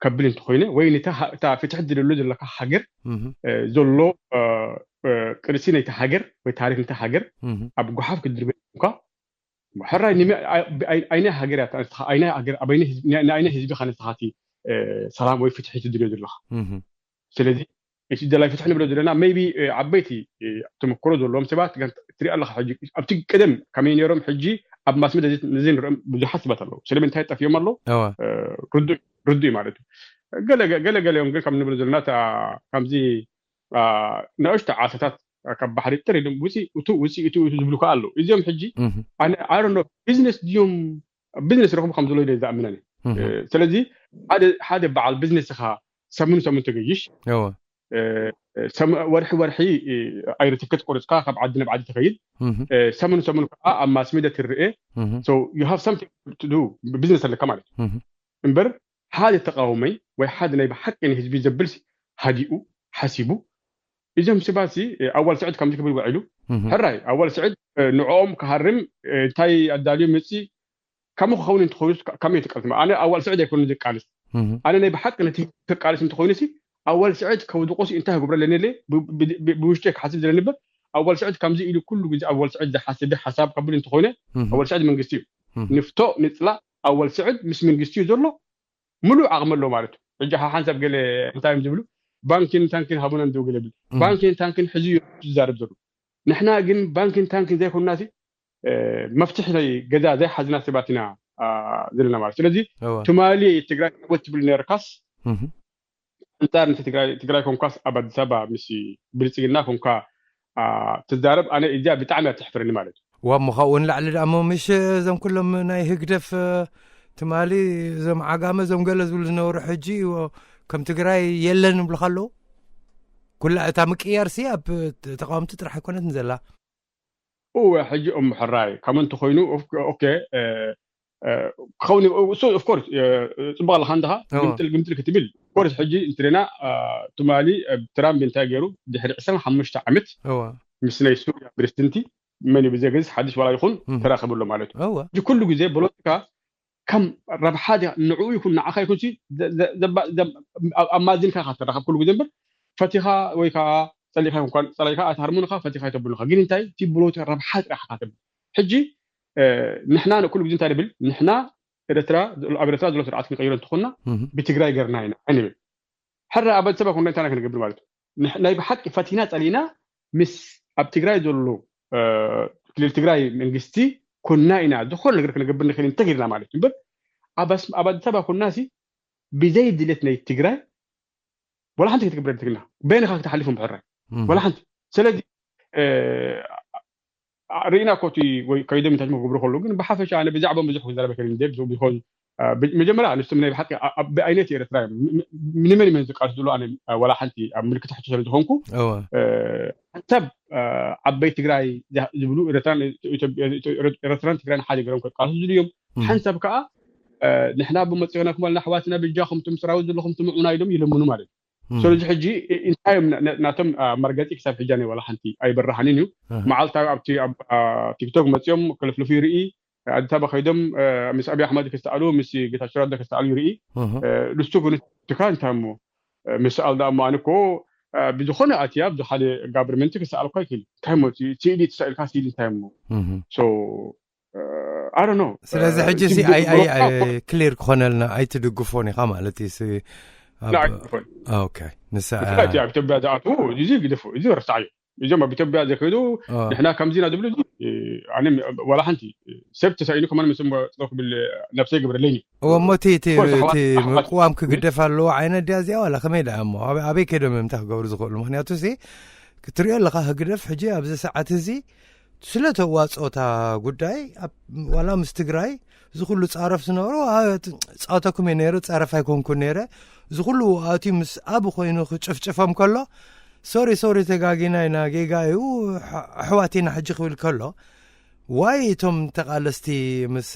ከብል እንተኮይነ ወይ ነታ ሃ- እታ ፍትሒ ዝደልሉ ዘለካ ሃገር እህ እ፣ ዘሎ እ፣ እ፣ ቅርሲ ናይቲ ሃገር ወይ ታሪክ ናይቲ ሃገር እህ ኣብ ጓሓፍ ክድርበ እንኳ ሕራይ ንመ- ኣይ- ኣይ- ኣይናይ ሃገር እያ ንስኻ ኣይናይ ሃገር ኣብ ኣይናይ ህዝቢ- ናይ- ናይ ኣይናይ ህዝቢ ካ ንስኻቲ እ፣ ሰላም ወይ ፍትሒ ትድልዮ ዘለኻ እህ ስለዚ እቲ ደላይ ፍትሒ ንብሎ ዘለና maybe እ፣ ዓበይቲ እ፣ ተመክሮ ዘለዎም ሰባት ግን ትሪኢ ኣለኻ ሕጂ ኣብቲ ቀደም ከመይ ነይሮም ሕጂ ኣብ ማስመድያ ነዚ ንርኦም ብዙሓት ሰባት ኣለዉ ስለምንታይ ጠፊኦም ኣለዉ እወ እ፣ ርዱእ ርዱእ ማለት እዩ ገለ ገለ ገለ እዮም ግን ከም ንብሎ ዘለና እታ- ከምዚ አ፣ ንእሽቶ ዓሳታት ካብ ባሕሪ ጥር ኢሎም ውፂ እቱ ውፂ እቱ እቱ ዝብሉ ከዓ ኣለዉ እዚኦም ሕጂ እህ ኣነ ኣሮኖ ቢዝነስ ድዮም ቢዝነስ ረኽቡ ከም ዘሎ ኢለ ዝኣምነን እህ ስለዚ ሓደ ሓደ በዓል ቢዝነስ ኢኻ ሰሙን ሰሙን ተገይሽ እወ እ፣ ሰም- ወርሒ ወርሒ እ፣ ኣይሮ ትከት ቆርፅካ ካብ ዓዲ ናብ ዓዲ ትኸይድ እህ እ፣ ሰሙን ሰሙን ከዓ ኣብ ማስሜድያ ትርአ እህ so you have something to do ቢዝነስ ኣለካ ማለት እዩ እህ እምበር ሓደ ተቃውመይ ወይ ሓደ ናይ ብሓቂ ንህዝቢ ዘብል ሲ ሃዲኡ ሓሲቡ እዞም ሰባት ሲ ኣዋል ስዕድ ከምዚ ክብል ውዒሉ እህ ሕራይ ኣዋል ስዕድ እ፣ ንዕኦም ክሃርም እ፣ እንታይ ኣዳልዩ ምፂ ከምኡ ክኸውን እንትኸውን ከመይ ትቃልስ ኣነ ኣዋል ስዕድ ኣይኮነ ዝቃልስ እህ ኣነ ናይ ብሓቂ ነቲ ክቃልስ እንተኮይኑ ሲ ኣዋል ስዕድ ከውድቆ ሲ እንታይ ክገብረ ኣለኒ ኢለ ብ- ብ- ብ- ብውሽጢ ክሓስብ ዘለኒ እምበር ኣዋል ስዕድ ከምዚ ኢሉ ኩሉ ግዜ ኣዋል ስዕድ ዝሓስብ ሓሳብ ከብል እንተኮይነ እህ ኣዋል ስዕድ መንግስቲ እዩ እህ ንፍቶ ንፅላ ኣዋል ስዕድ ምስ መንግስቲ እዩ ዘሎ ምሉእ ዓቕሚ ኣሎ ማለት እዩ ሕጂ ሓ- ሓንሳብ ገለ እንታይ እዮም ዝብሉ ባንኪን ታንኪን ሃቡና እንድው ገለ ብል እህ ባንኪን ታንኪን ሕዚ እዩ ዝዛረብ ዘሎ ንሕና ግን ባንኪን ታንኪን ዘይኮንና ሲ እ፣ መፍትሒ ናይ ገዛ ዘይሓዝና ሰባት ኢና አ፣ ዘለና ማለት ስለዚ እወ ትማሊ ትግራይ ዓወት ትብል ነርካስ እህ ኣንጻር ነቲ ትግራይ ትግራይ ኮንኳስ ኣብ ኣዲስ ኣበባ ምስ ብልፅግና ኮንኳ አ፣ ትዛረብ ኣነ እዚኣ ብጣዕሚ እያ ትሕፍረኒ ማለት እዩ ዋሞ ካብኡ ንላዕሊ ደኣ እሞ ምሽ እዞም ኩሎም ናይ ህግደፍ እ፣ ትማሊ እዞም ዓጋመ እዞም ገለ ዝብሉ ዝነበሩ ሕጂ እ፣ ከም ትግራይ የለን ይብሉካ ኣለዉ ኩላ እታ ምቅያር ሲ ኣብ ተ- ተቃወምቲ ጥራሕ ኣይኮነትን ዘላ እወ ሕጂ እሞ ሕራይ ከም እንተኮይኑ ኦፍ- ኦኬ እ፣ እ፣ ክኸውን ዩ- እሱ ኦፍኮርስ እ፣ ፅቡቅ ኣለካ እንድኻ እወ። ግምጥል ግምጥል ክትብል ኦፍኮርስ ሕጂ እንትርና እ፣ ትማሊ እ፣ ትራምፕ እንታይ ገይሩ ድሕሪ ዕስራን ሓሙሽተ ዓመት እወ ምስ ናይ ሱርያ ፕሬዝደንቲ መን እዩ ብዘገዝስ ሓድሽ ዋላ ይኹን እህ ተራኸበ ኣሎ ማለት እዩ እወ ሕጂ ኩሉ ግዜ ፖለቲካ ከም ረብሓ ድያ ንዕኡ ይኹን ንዓኻ ይኹን ሲ ዘ- ዘ- ዘባ- ዘ- ኣብ- ኣብ ማዝንካ ኢኻ ትራኸብ ኩሉ ግዜ እምበር ፈቲኻ ወይ ከዓ ጸሊእካ ይኹን ጸላኢካ ኣይትሃርሙንኻ ፈቲኻ ኣይተብሉኻ ግን እንታይ እቲ ብሎት ረብሓ ጥራሕ ኢኻ ትብል ሕጂ እ፣ ንሕና ኩሉ ግዜ እንታይ ንብል ንሕና ኤርትራ ኣብ ኤርትራ ዘሎ ስርዓት ክንቀይሮ እንተኾንና እህ ብትግራይ ገርና ኢና ኣይንብል ሕረ ኣብ ኣዲስ ኣበባ ኮንና እንታይ ክንገብር ማለት እዩ ንሕ- ናይ ብሓቂ ፈቲና ጸሊና ምስ ኣብ ትግራይ ዘሎ እ፣ ክልል ትግራይ መንግስቲ ኮና ኢና ዝኾነ ነገር ክንገብር ንኽእል እንተገይርና ማለት እዩ እምበር ኣብ ኣስ- ኣብ ኣዲስ ኣበባ ኮና ሲ ብዘይ ድሌት ናይ ትግራይ ወላ ሓንቲ ክትገብር ትግና በይንኻ ክትሓልፉ ምሕራይ እህ ወላ ሓንቲ ስለዚ እ፣ ርእና ኮቲ ወይ ከይዶም እንታይ ክገብሩ ከለዉ ግን ብሓፈሻ ኣነ ብዛዕባኦም ብዙሕ ክዛረበ ከ ቢኮዝ መጀመርያ ኣንስቶም ናይ ብሓቂ ኣ- ኣ- ብኣይነት ኤርትራ እዮም ም- ም- ንመን መን ዝቃልሱ ዝብሉ ኣነ እ፣ ዋላ ሓንቲ ኣብ ምልክት ሕቶ ስለ ዝኾንኩ እወ እ፣ ሓንሳብ እ፣ ዓበይ ትግራይ ዝህ- ዝብሉ ኤርትራን ኢትዮጵያ- ኤርትራን ትግራይን ሓደ ገሮም ክቃልሱ ዝድልዮም እህ ሓንሳብ ከዓ እ፣ ንሕና ብመፅኦና ክማልና ኣሕዋትና ብጃኹም ትም ሰራዊት ዘለኹም ትምዑና ኢሎም ይለምኑ ማለት እዩ እህ ስለዚ ሕጂ እ- እንታይ እዮም ና- ና- ናቶም ኣ፣ መርገፂ ክሳብ ሕጂ ናይ ዋላ ሓንቲ ኣይበረሃንን እዩ እህ መዓልታዊ ኣብቲ ኣብ ኣ፣ ቲክቶክ መፂኦም ክልፍልፉ ይርኢ ኣዲስ ኣበባ ከይዶም እ፣ ምስ ኣብይ ኣሕመድ ክስተኣሉ ምስ ጌታቸው ረዳ ክስተኣሉ ይርኢ እህ እ፣ ንሱ ግን ትካ እንታይ እሞ እ፣ ምስኣል ዳ እሞ ኣነ እኮ እ፣ ብዝኾነ ኣትያ ብዝሓደ ጋቨርንመንት ክሰኣል እኳ ይክእል እንታይ እሞ እቲ ስእሊ ተሳኢልካ ስእሊ እንታይ እሞ እህ so ኣረ ነው ስለዚ ሕጂ ሲ ኣይ ኣይ ክሊር ክኾነልና ኣይትድግፎን ኢኻ ማለት እዩ ሲ ኣብ- ኦኬ ንሳ እቲ ኣብ ኢትዮጵያ ዝኣትዉ እዚ ግደፉ እዚ ረሳዕዮ እዞም ኣብ ኢትዮጵያ ዘይከይዱ ኦ፣ ንሕና ከምዚና ዝብሉ እዚ ኣነ ዋላ ሓንቲ ሰብ ተሳኢኑ ከማን ምስ ፅሎ ክብል ነብሰይ ግብረለይኒ እወ እሞ እቲ እቲ ኮርስ ኣሕዋት- እቲ ኣሕዋት- ምቅዋም ክግደፍ ኣለዎ ዓይነት ድያ እዚኣ ዋላ ከመይ ደኣ እሞ ኣበ- ኣበይ ከይዶም እዮም እንታይ ክገብሩ ዝኽእሉ ምክንያቱ ሲ ክትሪኦ ኣለካ ህግደፍ ሕጂ ኣብዚ ሰዓት እዚ ስለ ተዋፅኦታ ጉዳይ ኣብ- ዋላ ምስ ትግራይ እዚ ኩሉ ፃረፍ ዝነበሩ ፃውተኩም እየ ነይሩ ፃረፍ ኣይኮንኩ ነይረ እዚ ኩሉ ኣትዩ ምስ ኣብ ኮይኑ ክጭፍጭፎም ከሎ ሶሪ ሶሪ፣ ተጋጊና ኢና፣ ጌጋ እዩ፣ ኣሕዋት ኢና ሕጂ ክብል ከሎ፣ ዋይ እቶም ተቓለስቲ ምስ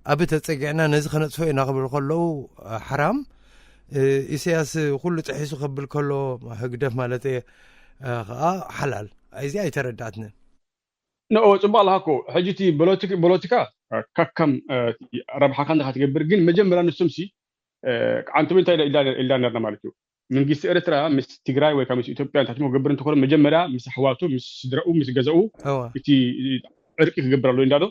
ኣብ ተጸጊዕና ነዚ ከነጥፍኦ ኢና ክብል ከለዉ፣ ሓራም። ኢሳያስ ኩሉ ጥሒሱ ክብል ከሎ፣ ህግደፍ ማለት እየ፣ ከዓ ሓላል። እዚ ኣይተረዳትንን። ንኦ ጽቡቅ ኣለካ እኮ። ሕጂ እቲ ፖለቲካ ከከም ረብሓካ እንዲካ ትገብር፣ ግን መጀመርያ ንሶምሲ ዓንቶም እንታይ ኢልና ነርና ማለት እዩ። መንግስቲ ኤርትራ ምስ ትግራይ ወይ ከዓ ምስ ኢትዮጵያ እንታትሞ ክገብር እንተኮነ፣ መጀመርያ ምስ ኣሕዋቱ፣ ምስ ስድረኡ፣ ምስ ገዛኡ እቲ ዕርቂ ክገብር ኣሎ እንዳዶ።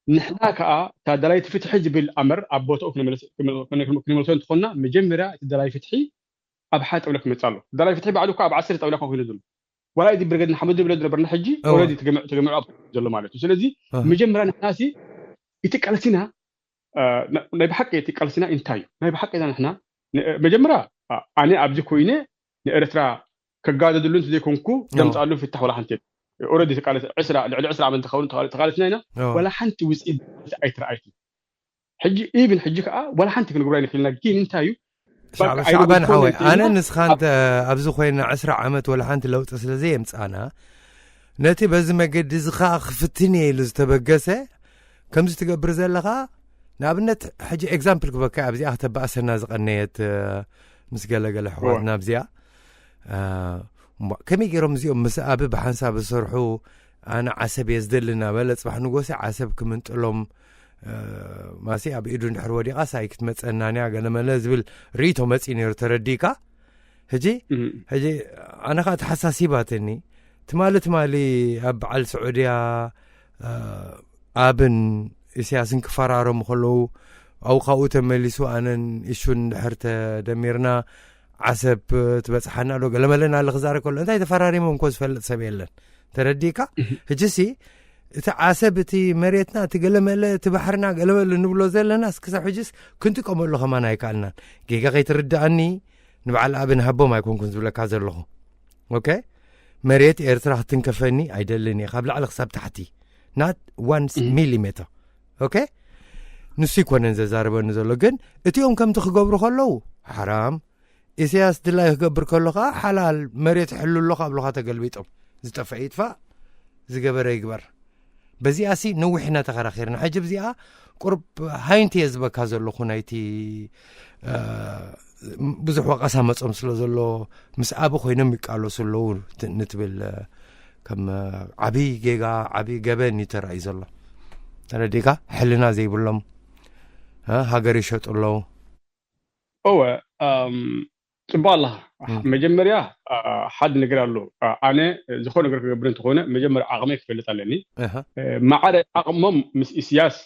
ንሕና ከዓ እታ ደላይቲ ፍትሒ ዝብል ኣመር ኣብ ቦታኡ ክንመልሶ እንተኮና፣ መጀመርያ እቲ ደላይ ፍትሒ ኣብ ሓደ ጠውላ ክመፅእ ኣሎ። ደላይ ፍትሒ ባዕሉ እኳ ኣብ ዓሰርተ ጠውላ እኳ ኮይኑ ዘሎ፣ ዋላ እዚ ብርገድ ንሓመዱ ዝብለ ዝነበርና ሕጂ ኦረዲ ተገምዑ ኣብ ዘሎ ማለት እዩ። ስለዚ መጀመርያ ንሕና ሲ እቲ ቃልሲና ናይ ብሓቂ እቲ ቃልሲና እንታይ እዩ? ናይ ብሓቂ ዛ ንሕና መጀመርያ ኣነ ኣብዚ ኮይነ ንኤርትራ ከጋደድሉ እንተ ዘይኮንኩ ደምፃሉ ፍታሕ ዋላ ሓንቲ የለን። ኦረዲ ልዕሊ ዕስራ ዓመት ዝኸውን ተቃለስና ኢና። ዋላ ሓንቲ ውፅኢት ኣይተረኣይትን። ሕጂ ኢቭን ሕጂ ከዓ ዋላ ሓንቲ ክንገብሮ ኣይንክእልና። ግን እንታይ እዩ ሻዕባን ሓወይ፣ ኣነ ንስኻ እንተ ኣብዚ ኮይና ዕስራ ዓመት ወላ ሓንቲ ለውጢ ስለ ዘየምፃና፣ ነቲ በዚ መገዲ እዚ ከዓ ክፍትን እየ ኢሉ ዝተበገሰ ከምዚ ትገብር ዘለኻ፣ ንኣብነት ሕጂ ኤግዛምፕል ክበካ ኣብዚኣ ክተባእሰና ዝቐነየት ምስ ገለገለ ኣሕዋትና ኣብዚኣ ከመይ ገይሮም እዚኦም ምስ ኣብ ብሓንሳብ ዝሰርሑ ኣነ ዓሰብ እየ ዝደሊ እናበለ ፅባሕ ንጎሲ ዓሰብ ክምንጥሎም ማሲ ኣብ ኢዱ እንድሕር ወዲቓ ሳይ ክትመፀናንያ ገለመለ ዝብል ርእቶ መፂ ነይሩ ተረዲእካ። ሕጂ ሕጂ ኣነ ከዓ ተሓሳሲባትኒ ትማሊ ትማሊ ኣብ በዓል ስዑድያ ኣብን ኢሳያስን ክፈራረሙ ከለዉ ኣብኡ ካብኡ ተመሊሱ ኣነን ኢሹን ድሕር ተደሚርና ዓሰብ ትበፅሓና ዶ ገለመለ እናለ ክዛረብ ከሎ እንታይ ተፈራሪሞም እኮ ዝፈልጥ ሰብ የለን። ተረዲእካ? ሕጂሲ እቲ ዓሰብ እቲ መሬትና እቲ ገለመለ እቲ ባሕርና ገለመለ ንብሎ ዘለናስ ክሳብ ሕጂስ ክንጥቀመሉ ከማን ኣይከኣልናን። ጌጋ ከይትርድኣኒ ንበዓል ኣብ ንሃቦም ኣይኮንኩን ዝብለካ ዘለኹ። ኦኬ መሬት ኤርትራ ክትንከፈኒ ኣይደልን እየ ካብ ላዕሊ ክሳብ ታሕቲ not one millimeter። ኦኬ ንሱ ይኮነን ዘዛርበኒ ዘሎ ግን እቲኦም ከምቲ ክገብሩ ከለዉ ሓራም ኢሳያስ ድላይ ክገብር ከሎ ከዓ ሓላል መሬት ይሕሉ ኣሎ ካብ ሉካ ተገልቢጦም ዝጠፍአ ይጥፋእ ዝገበረ ይግበር። በዚኣ ሲ ነዊሕ ኢና ተኸራኺርና። ሕጂ ብዚኣ ቁርብ ሃይንቲ እየ ዝበካ ዘለኹ ናይቲ ብዙሕ ወቀሳ መጾም ስለ ዘሎ ምስ ኣቢ ኮይኖም ይቃለሱ ኣለዉ ንትብል ከም ዓብይ ጌጋ ዓብይ ገበን እዩ ተራእዩ ዘሎ። ተረዲካ ሕልና ዘይብሎም ሃገር ይሸጡ ኣለዉ። እወ ጽቡቅ ኣለኻ። መጀመርያ ሓደ ነገር ኣሎ። ኣነ ዝኾነ ነገር ክገብር እንተኾነ መጀመርያ ዓቕመይ ክፈልጥ ኣለኒ። ማዕረ ዓቕሞም ምስ ኢስያስ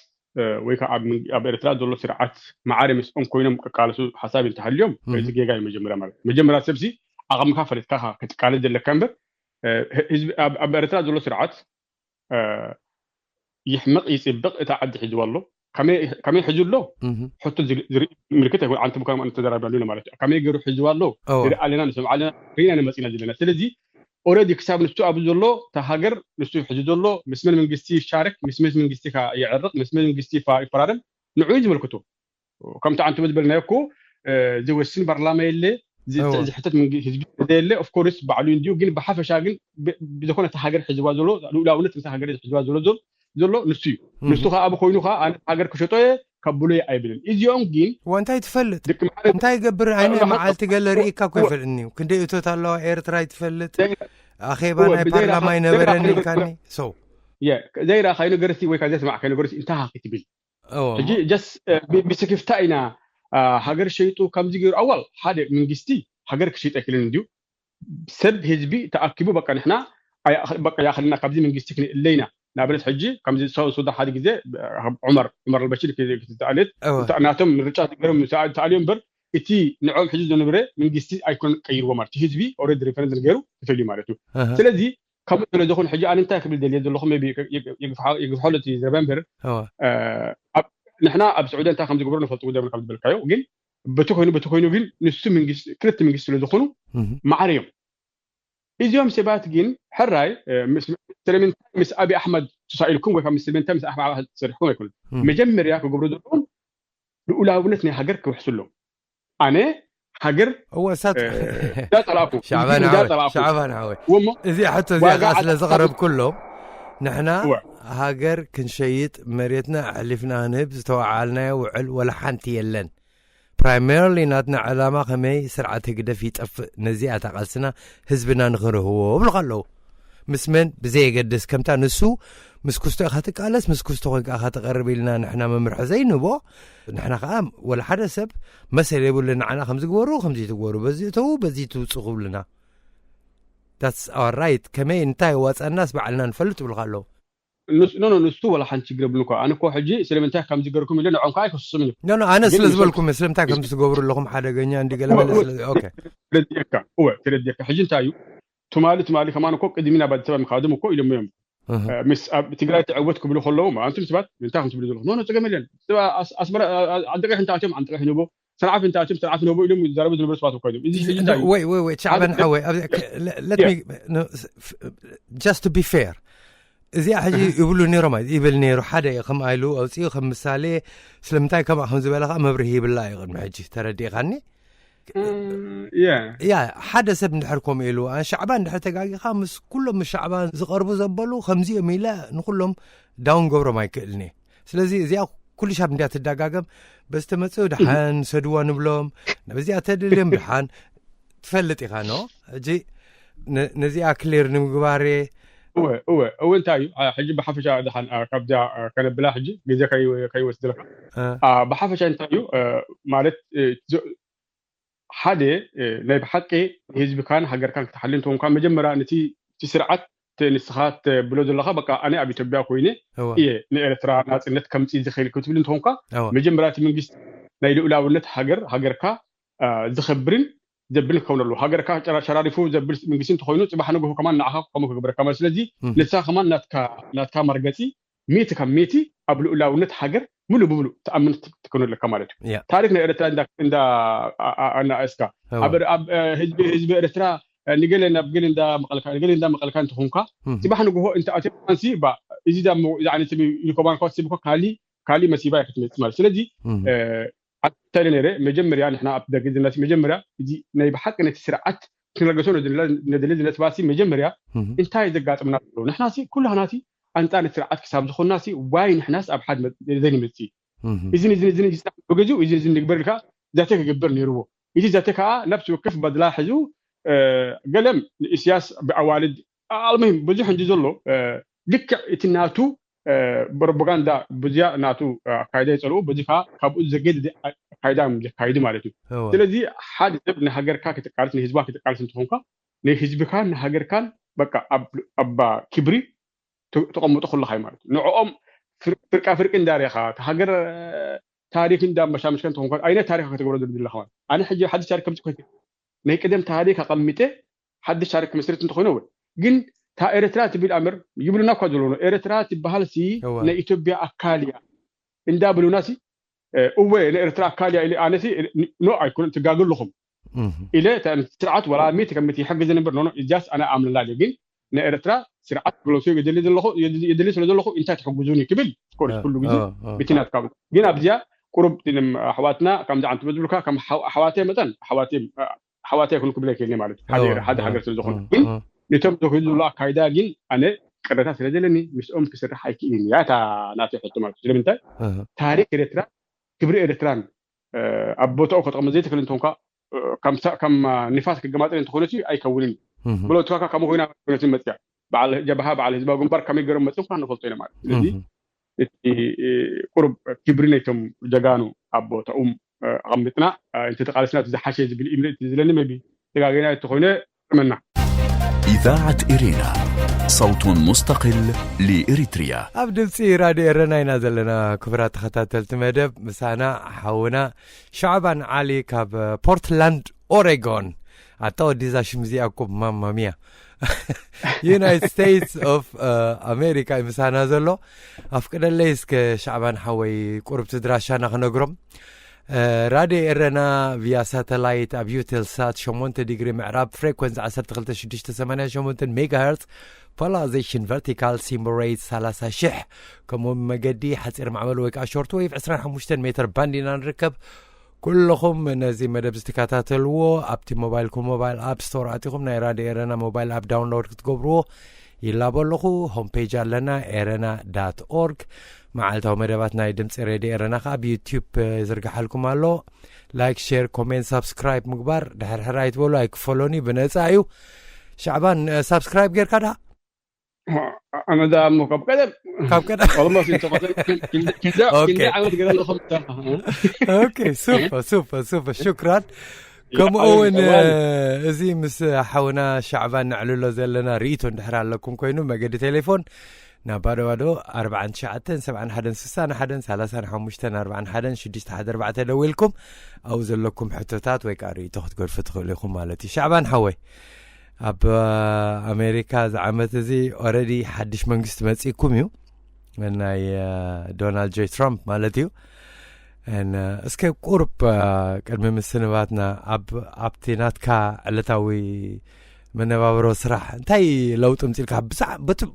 ወይ ከዓ ኣብ ኤርትራ ዘሎ ስርዓት ማዕረ ምስኦም ኮይኖም ክቃለሱ ሓሳብ እንተሃልዮም እዚ ጌጋ እዩ። መጀመርያ ማለት መጀመርያ ሰብሲ ዓቕምካ ፈለጥካ ክትቃለስ ዘለካ እምበር ኣብ ኤርትራ ዘሎ ስርዓት ይሕመቕ ይፅብቕ እታ ዓዲ ሒዝዋ ኣሎ። ከመይ ሒዙ ኣሎ ሕቶ ዝርኢ ምልክት ኣይኮን። ዓንቱ ብከም ተዘራርብና ኣለና ማለት እዩ። ከመይ ገይሩ ሒዝዋ ኣሎ ንርኢ ኣለና ንሰምዓ ኣለና ሪና ንመፂና ዘለና። ስለዚ ኦረዲ ክሳብ ንሱ ኣብ ዘሎ እታ ሃገር ንሱ ሒዙ ዘሎ ምስ መን መንግስቲ ይሻረክ ምስ መን መንግስቲ የዕርቕ ምስ መን መንግስቲ ይፈራረም ንዑ ዝመልክቶ ከምቲ ዓንቱ ዝበልናዮ እኮ ዝወስን ፓርላማ የለ ዝሕተት ህዝቢ የለ ኦፍኮርስ ባዕሉ እንዲዩ ግን ብሓፈሻ ግን ብዝኮነ እታ ሃገር ሒዝዋ ዘሎ ልኡላውነት እታ ሃገር ሒዝዋ ዘሎ ዘሎ ንሱ እዩ። ንሱ ከዓ ኣብ ኮይኑ ከዓ ኣነ ሃገር ክሸጦ እየ ከብሎ እየ ኣይብልን። እዚኦም ግን እንታይ ትፈልጥ እንታይ ይገብር ኣይነ መዓልቲ ገለ ርኢካ እኮ ይፈልጥኒ እዩ። ክንደይ እቶት ኣለዋ ኤርትራ ይትፈልጥ ኣኼባ ናይ ፓርላማ ይነበረኒ ኢልካኒ ሰው ዘይረኣኻዮ ነገርሲ ወይ ከዓ ዘስማዕካዮ ነገርሲ እንታይ ክትብል ሕጂ ጀስ ብስክፍታ ኢና ሃገር ሸይጡ ከምዚ ገይሩ ኣዋል ሓደ መንግስቲ ሃገር ክሸይጥ ኣይክልን እንዲዩ ሰብ ህዝቢ ተኣኪቡ በቃ ንሕና በቃ ያክልና ካብዚ መንግስቲ ክንእለ ኢና። ንኣብነት ሕጂ ከምዚ ሰው ሱዳን ሓደ ግዜ ዑመር ዑመር ኣልበሽር ክትተኣልየት ናቶም ምርጫ ገሮም ተኣልዮ እምበር እቲ ንዕኦም ሕጂ ዝነበረ መንግስቲ ኣይኮን ቀይርዎ ማለት ህዝቢ ኦረዲ ሪፈረንስ ገይሩ ተፈልዩ ማለት እዩ። ስለዚ ከምኡ ስለ ዝኾነ ሕጂ ኣነ እንታይ ክብል ደልየ ዘለኹ ቢ የግፍሖ እቲ ዘረባ እምበር ንሕና ኣብ ስዑዲ እንታይ ከም ዝገብሮ ንፈልጡ ጉዳይ ካብ ዝበልካዮ ግን በቲ ኮይኑ በቲ ኮይኑ ግን ንሱ ክልተ መንግስቲ ስለ ዝኾኑ ማዕረ እዮም። እዚኦም ሰባት ግን ሕራይ ስለምንታይ ምስ ኣብይ ኣሕመድ ተሳኢልኩም ወይ ካብ ስለምንታይ ምስ ኣሕመድ ተሰሪሕኩም ኣይኮኑን። መጀመርያ ክገብሩ ዘለዎም ልኡላውነት ናይ ሃገር ክውሕሱ ኣለዎም። ኣነ ሃገር እወ ሳት እንዳጠላፉ ሻዕባን እንዳጠላፉ ሻዕባን ሓወይ እወሞ እዚኣ ሕቶ እዚኣ ዋጋ ከዓ ስለ ዓለም ዘቕረብኩሎም ንሕና እወ ሃገር ክንሸይጥ መሬትና ኣሕሊፍና ክንህብ ዝተወዓልናዮ ውዕል ወላ ሓንቲ የለን። ፕራይመርሊ ናትና ዕላማ ከመይ ስርዓት ህግደፍ ይጠፍእ ነዚኣ እታ ቃልስና ህዝብና ንኽንርህዎ እብሉኻ ኣለዉ። ምስ መን ብዘየገድስ ከምታ ንሱ ምስ ክስቶ ኢኻ ትቃለስ ምስ ክስቶ ኮይንካ ኢኻ ትቐርብ ኢልና ንሕና መምርሒ ዘይንቦ ንሕና ከዓ ወላ ሓደ ሰብ መሰል የብሉ ንዓና ከምዚ ግበሩ ከምዚ ትግበሩ በዚ እተዉ በዚ ትውፁ ክብሉና that's our right ከመይ እንታይ ዋፃናስ ባዕልና ንፈልጥ ይብልካ ኣለዉ። ንስ- ኖ ኖ ንሱ ወላ ሓንቲ ችግር የብሉ እኮ ኣነ እኮ ሕጂ ስለምንታይ ከምዚ ገርኩም ኢለ ንዖም ከዓ ኣይከስስም እዩ ኖ ኖ ኣነ ግን ስለ ንሶም ዝበልኩም ስለምንታይ ከም ትገብሩ ኣለኹም ሓደገኛ እንዲ ገለ መለ ስለ ኦኬ ተረዲእካ እወ ተረዲእካ ሕጂ እንታይ እዩ ትማሊ ትማሊ ከማን እኮ ቅድሚ ናብ ኣዲስ ኣበባ ምካዶም እኮ ኢሎም እዮም እህ። እ፣ ምስ ኣብ ትግራይ ትዕወት ክብሉ ከለዉ ኣንቱም ሰባት እንታይ ከም ትብሉ ዘለኹም ኖ ኖ ፀገም የለን ስባ ኣስ- ኣስመራ ኣ- ኣ- ዓዲ ቀይሕ እንታይ ኣትዮም ዓዲ ቀይሕ ንቦ ሰንዓፍ እንታይ ኣትዮም ሰንዓፍ ንቦ ኢሎም ይዛረቡ ዝነበሩ ሰባት እኮ እዮም እዚ ሕጂ እንታይ እዩ ወይ ወይ ወይ ሻዕበን ሓደ ሓወይ ኣብዚ ክ- ለ- let yeah me no, s- f- just to be fair እዚኣ ሕጂ ይብሉ ነይሮም ኣይ- ይብል ነይሩ ሓደ እዩ ከም ኣይሉ ኣውፅኡ ከም ምሳሌ ስለምንታይ ከምኣ ከም ዝበለ ከዓ መብርሂ ይብላ እዩ ቅድሚ ሕጂ ተረዲእካኒ ያ ሓደ ሰብ እንድሕር ከምኡ ኢሉ ኣን ሻዕባ እንድሕር ተጋጊኻ ምስ ኩሎም ምስ ሻዕባ ዝቐርቡ ዘበሉ ከምዚኦም ኢለ ንኩሎም ዳውን ገብሮም ኣይክእልን እየ ስለዚ እዚኣ ኩሉ ሻብ እንዲያ ትደጋገም በዚ ተመፅኡ ድሓን ሰድዋ ንብሎም ናብ እዚኣ ተደልዮም ድሓን ትፈልጥ ኢኻ ኖ ሕጂ ነ- ነዚኣ ክሊር ንምግባር እየ እወ እወ እወ እንታይ እዩ አ፣ ሕጂ ብሓፈሻ ድሓን አ፣ ካብዚኣ አ፣ ከነብላ ሕጂ ግዜ ከይ- ከይወስድልካ እ፣ አ፣ ብሓፈሻ እንታይ እዩ አ፣ ማለት እ፣ ዞ- ሓደ እ፣ ናይ ብሓቂ ህዝብካን ሃገርካን ክትሓሊ እንተኾንካ መጀመርያ ነቲ እቲ ስርዓት ተ- ንስኻ ተብሎ ዘለኻ በቃ ኣነ ኣብ ኢትዮጵያ ኮይነ እወ እየ ንኤርትራ ናፅነት ከምፅእ ዝኽእል ክትብል እንተኾንካ እወ መጀመርያ እቲ መንግስቲ ናይ ልኡላውነት ሃገር ሃገርካ አ፣ ዝኸብርን ዘብል ክኸውን ኣለዎ ሃገርካ ጨራ- ሸራሪፉ ዘብል መንግስቲ እንተኾይኑ ፅባሕ ንግሆ ከማን ንዓኻ ከምኡ ክገብረካ ማለት ስለዚ እህ፣ ንሳ ከማን ናትካ ናትካ መርገፂ ሚእቲ ካብ ሚእቲ ኣብ ልኡላውነት ሃገር ሙሉእ ብሙሉእ ትኣምን ትክ- ትኮን ኣለካ ማለት እዩ ያ ታሪክ ናይ ኤርትራ እንዳ እንዳ ኣ- ኣ- ኣናእስካ እወ ኣብ ኣብ እ፣ ህዝቢ ህዝቢ ኤርትራ እ፣ ንገለ ናብ ገለ እንዳ መቐልካ ንገለ እንዳ መቐልካ እንትኾንካ እህ፣ ፅባሕ ንግሆ እንተ ኣትዮ ከማንሲ ባ እዚ ዳ ሞ- እዚ ዓይነት ሰብ እዩ ኢልኮ ባንካ ወሲብኮ ካሊ ካሊ መሲባ እያ ክትመፅእ ማለት ስለዚ እህ፣ እ፣ ኣተለ ነይረ መጀመርያ ንሕና ኣብ ደገ ዘለና መጀመርያ እዚ ናይ ብሓቂ ነቲ ስርዓት ክንረገሶ ነደሊ ዝነትባሲ መጀመርያ እህ፣ እንታይ ዘጋጥምና ዘሎ ንሕናሲ ኩላህናሲ ኣንፃር ስርዓት ክሳብ ዝኾንናሲ ዋይ ንሕናስ ኣብ ሓድ መ- ዘይንመፅእ እህ፣ እዝን እዝን እዝን ይስራሕ ብግዚኡ እዝን እዝን ንግበር ኢልካ ዘተ ክግበር ነይርዎ እዚ ዘተ ከዓ ነብሲ ወከፍ በድላ ሕዙ እ፣ ገለም ንእስያስ ብኣዋልድ ኣልሙሂም ብዙሕ እንዲ ዘሎ እ፣ ልክዕ እቲ ናቱ እ፣ ፕሮፓጋንዳ ብዙያ ናቱ ኣካይዳ ይፀልኡ በዚ ከዓ ካብኡ ዘገድ ኣካይዳ እዮም ዘካይዱ ማለት እዩ እወ ስለዚ ሓደ ሰብ ንሃገርካ ክትቃልስ ንህዝባ ክትቃልስ እንትኾንካ ንህዝብካን ንሃገርካን በቃ ኣብ ኣብ ክብሪ ት- ተቐምጦ ከለኻ እዩ ማለት እዩ ንዕኦም ፍር- ፍርቃ ፍርቂ እንዳሪኻ እቲ ሃገር እ፣ ታሪክ እንዳመሻምሽካ እንትኾንካ ዓይነት ታሪክ ከተገብሮ ዘብል ዘለካ ማለት ኣነ ሕጂ ሓድሽ ታሪክ ከምዚ ኮይንካ ናይ ቅደም ታሪክ ኣቐሚጠ ሓድሽ ታሪክ ክመስርት እንተኾይነ እውን ግን እታ ኤርትራ ትብል ኣምር ይብሉና እኳ ዘለዉ ኤርትራ ትበሃል ሲ እወ ናይ ኢትዮጵያ ኣካል እያ እንዳብሉና ሲ እ፣ እወ ናይ ኤርትራ ኣካል እያ ኢለ ኣነ ሲ ኖ ኣይኮነን ትጋገ ኣለኹም እህ፣ ኢለ እታ ስርዓት ወላ ሚእቲ ካብ ሚእቲ ይሕግዝ ነበር ኖ ኖ እዚያስ ኣነ ኣምንላ እየ ግን ናይ ኤርትራ ስርዓት ብለሱ የደሊ ዘለኹ የደሊ ስለ ዘለኹ እንታይ ትሕግዙኒ ክብል ኮርስ እ፣ ኩሉ ግዜ እ፣ እ፣ ብቲ ናትካ ግን ኣብዚኣ ቁሩብ እቶም ኣሕዋትና ከምዚ ዓንቱ በዝብልካ ከም ኣሕዋ- ኣሕዋተይ መጠን ኣሕዋተይ ኣሕዋተይ ኣይኮኑ ክብል ኣይክእልን ማለት እዩ ሓደ እወ፣ ሓደ እወ፣ ሃገር ስለ ዝኾነ እወ፣ ግን እወ። ነቶም ዘክዱ ዘሎ ኣካይዳ ግን ኣነ ቅረታ ስለ ዘለኒ ምስኦም ክስራሕ ኣይክእልን እያ እታ ናተይ ሕቶ ማለት እዩ ስለምንታይ እህ፣ ታሪክ ኤርትራ ክብሪ ኤርትራን እ፣ ኣብ ቦታኡ ከተቐምጥ ዘይትኽእል እንተኾንካ እ፣ ከም ሳ- ከም እ፣ ንፋስ ክገማጠል እንተኾነ ሲ ኣይከውንን እዩ እህ፣ ብሎ ትካካ ከምኡ ኮይና ኮይነት መፅያ በዓል ጀብሃ በዓል ህዝባዊ ግንባር ከመይ ገይሮም መፅኦም ኳ ንፈልጦ ኢና ማለት እዩ። ስለዚ እህ፣ እቲ እ፣ ቁሩብ ክብሪ ነይቶም ጀጋኑ ኣብ ቦታኦም እ፣ ኣቐሚጥና እ፣ እንተተቃለስና እቲ ዝሓሸ ዝብል እምነት ዝለኒ መቢ ተጋገና እንተኾይነ ጥመና إذاعة إرينا، صوت مستقل لإريتريا. ኣብ ድምፂ ራድዮ ኤረና ኢና ዘለና። ክቡራት ተኸታተልቲ መደብ፣ ምሳና ሓውና ሻዕባን ዓሊ ካብ ፖርትላንድ ኦሬጎን። ኣታ ወዲዛ ሽም እዚኣ እኮ ማማ ሚያ። ዩናይትድ ስቴትስ ኦፍ ኣሜሪካ እዩ ምሳና ዘሎ። ኣፍቅደለይ እስከ ሻዕባን ሓወይ ቁርብቲ ድራሻና ክነግሮም። ራድዮ ኤረና ቪያ ሳተላይት ኣብ ዩቴልሳት ሸሞንተ ዲግሪ ምዕራብ ፍሬኮንሲ ዓሰርተ ክልተ ሽዱሽተ ሰማንያ ሸሞንተ ሜጋሄርትስ ፖላሪዜሽን ቨርቲካል ሲምቦል ሬት ሰላሳ ሽሕ ከምኡ መገዲ ሓፂር ማዕበል ወይ ከዓ ሾርት ዌቭ ዕስራን ሓሙሽተን ሜትር ባንድ ኢና ንርከብ። ኩልኹም ነዚ መደብ ዝትከታተልዎ ኣብቲ ሞባይልኩም ሞባይል ኣፕ ስቶር ኣቲኹም ናይ ራድዮ ኤረና ሞባይል ኣፕ ዳውንሎድ ክትገብርዎ ይላቦ ኣለኹ። ሆም ፔጅ ኣለና፣ ኤረና ዳት ኦርግ። መዓልታዊ መደባት ናይ ድምፂ ሬድዮ ኤረና ከዓ ኣብ ዩቲዩብ ይዝርግሓልኩም ኣሎ። ላይክ፣ ሼር፣ ኮሜንት፣ ሳብስክራይብ ምግባር ድሕርሕር ኣይትበሉ፣ ኣይክፈሎኒ፣ ብነፃ እዩ። ሻዕባን ሳብስክራይብ ጌርካ ዳ? ኣነ ዳ እሞ ካብ ቀደም ካብ ቀደም ኦልሞስት እንተቆጠር ክንደ ኦኬ። ክንደ ዓመት ገለ ንኸም ኦኬ፣ ሱፐር ሱፐር ሱፐር፣ ሽክራን። ከምኡ እውን እዚ ምስ ሓውና ሻዕባን ነዕልሎ ዘለና ርእይቶ እንድሕር ኣለኩም ኮይኑ፣ መገዲ ቴሌፎን ናብ ባዶ ባዶ ኣርባዓን ትሽዓተን ሰብዓን ሓደን ስሳን ሓደን ሰላሳን ሓሙሽተን ኣርባዓን ሓደን ሽዱሽተ ሓደ ኣርባዕተ ደዊልኩም ኣብኡ ዘለኩም ሕቶታት ወይ ከዓ ርእይቶ ክትገድፉ ትኽእሉ ኢኹም ማለት እዩ። ሻዕባን ሓወይ፣ ኣብ ኣሜሪካ እዚ ዓመት እዚ ኦረዲ ሓድሽ መንግስቲ መፂእኩም እዩ፣ ናይ ዶናልድ ጆይ ትራምፕ ማለት እዩ። እስከ ቁሩብ ቅድሚ ምስንባትና ኣብቲ ናትካ ዕለታዊ መነባብሮ ስራሕ እንታይ ለውጢ ምፅልካ?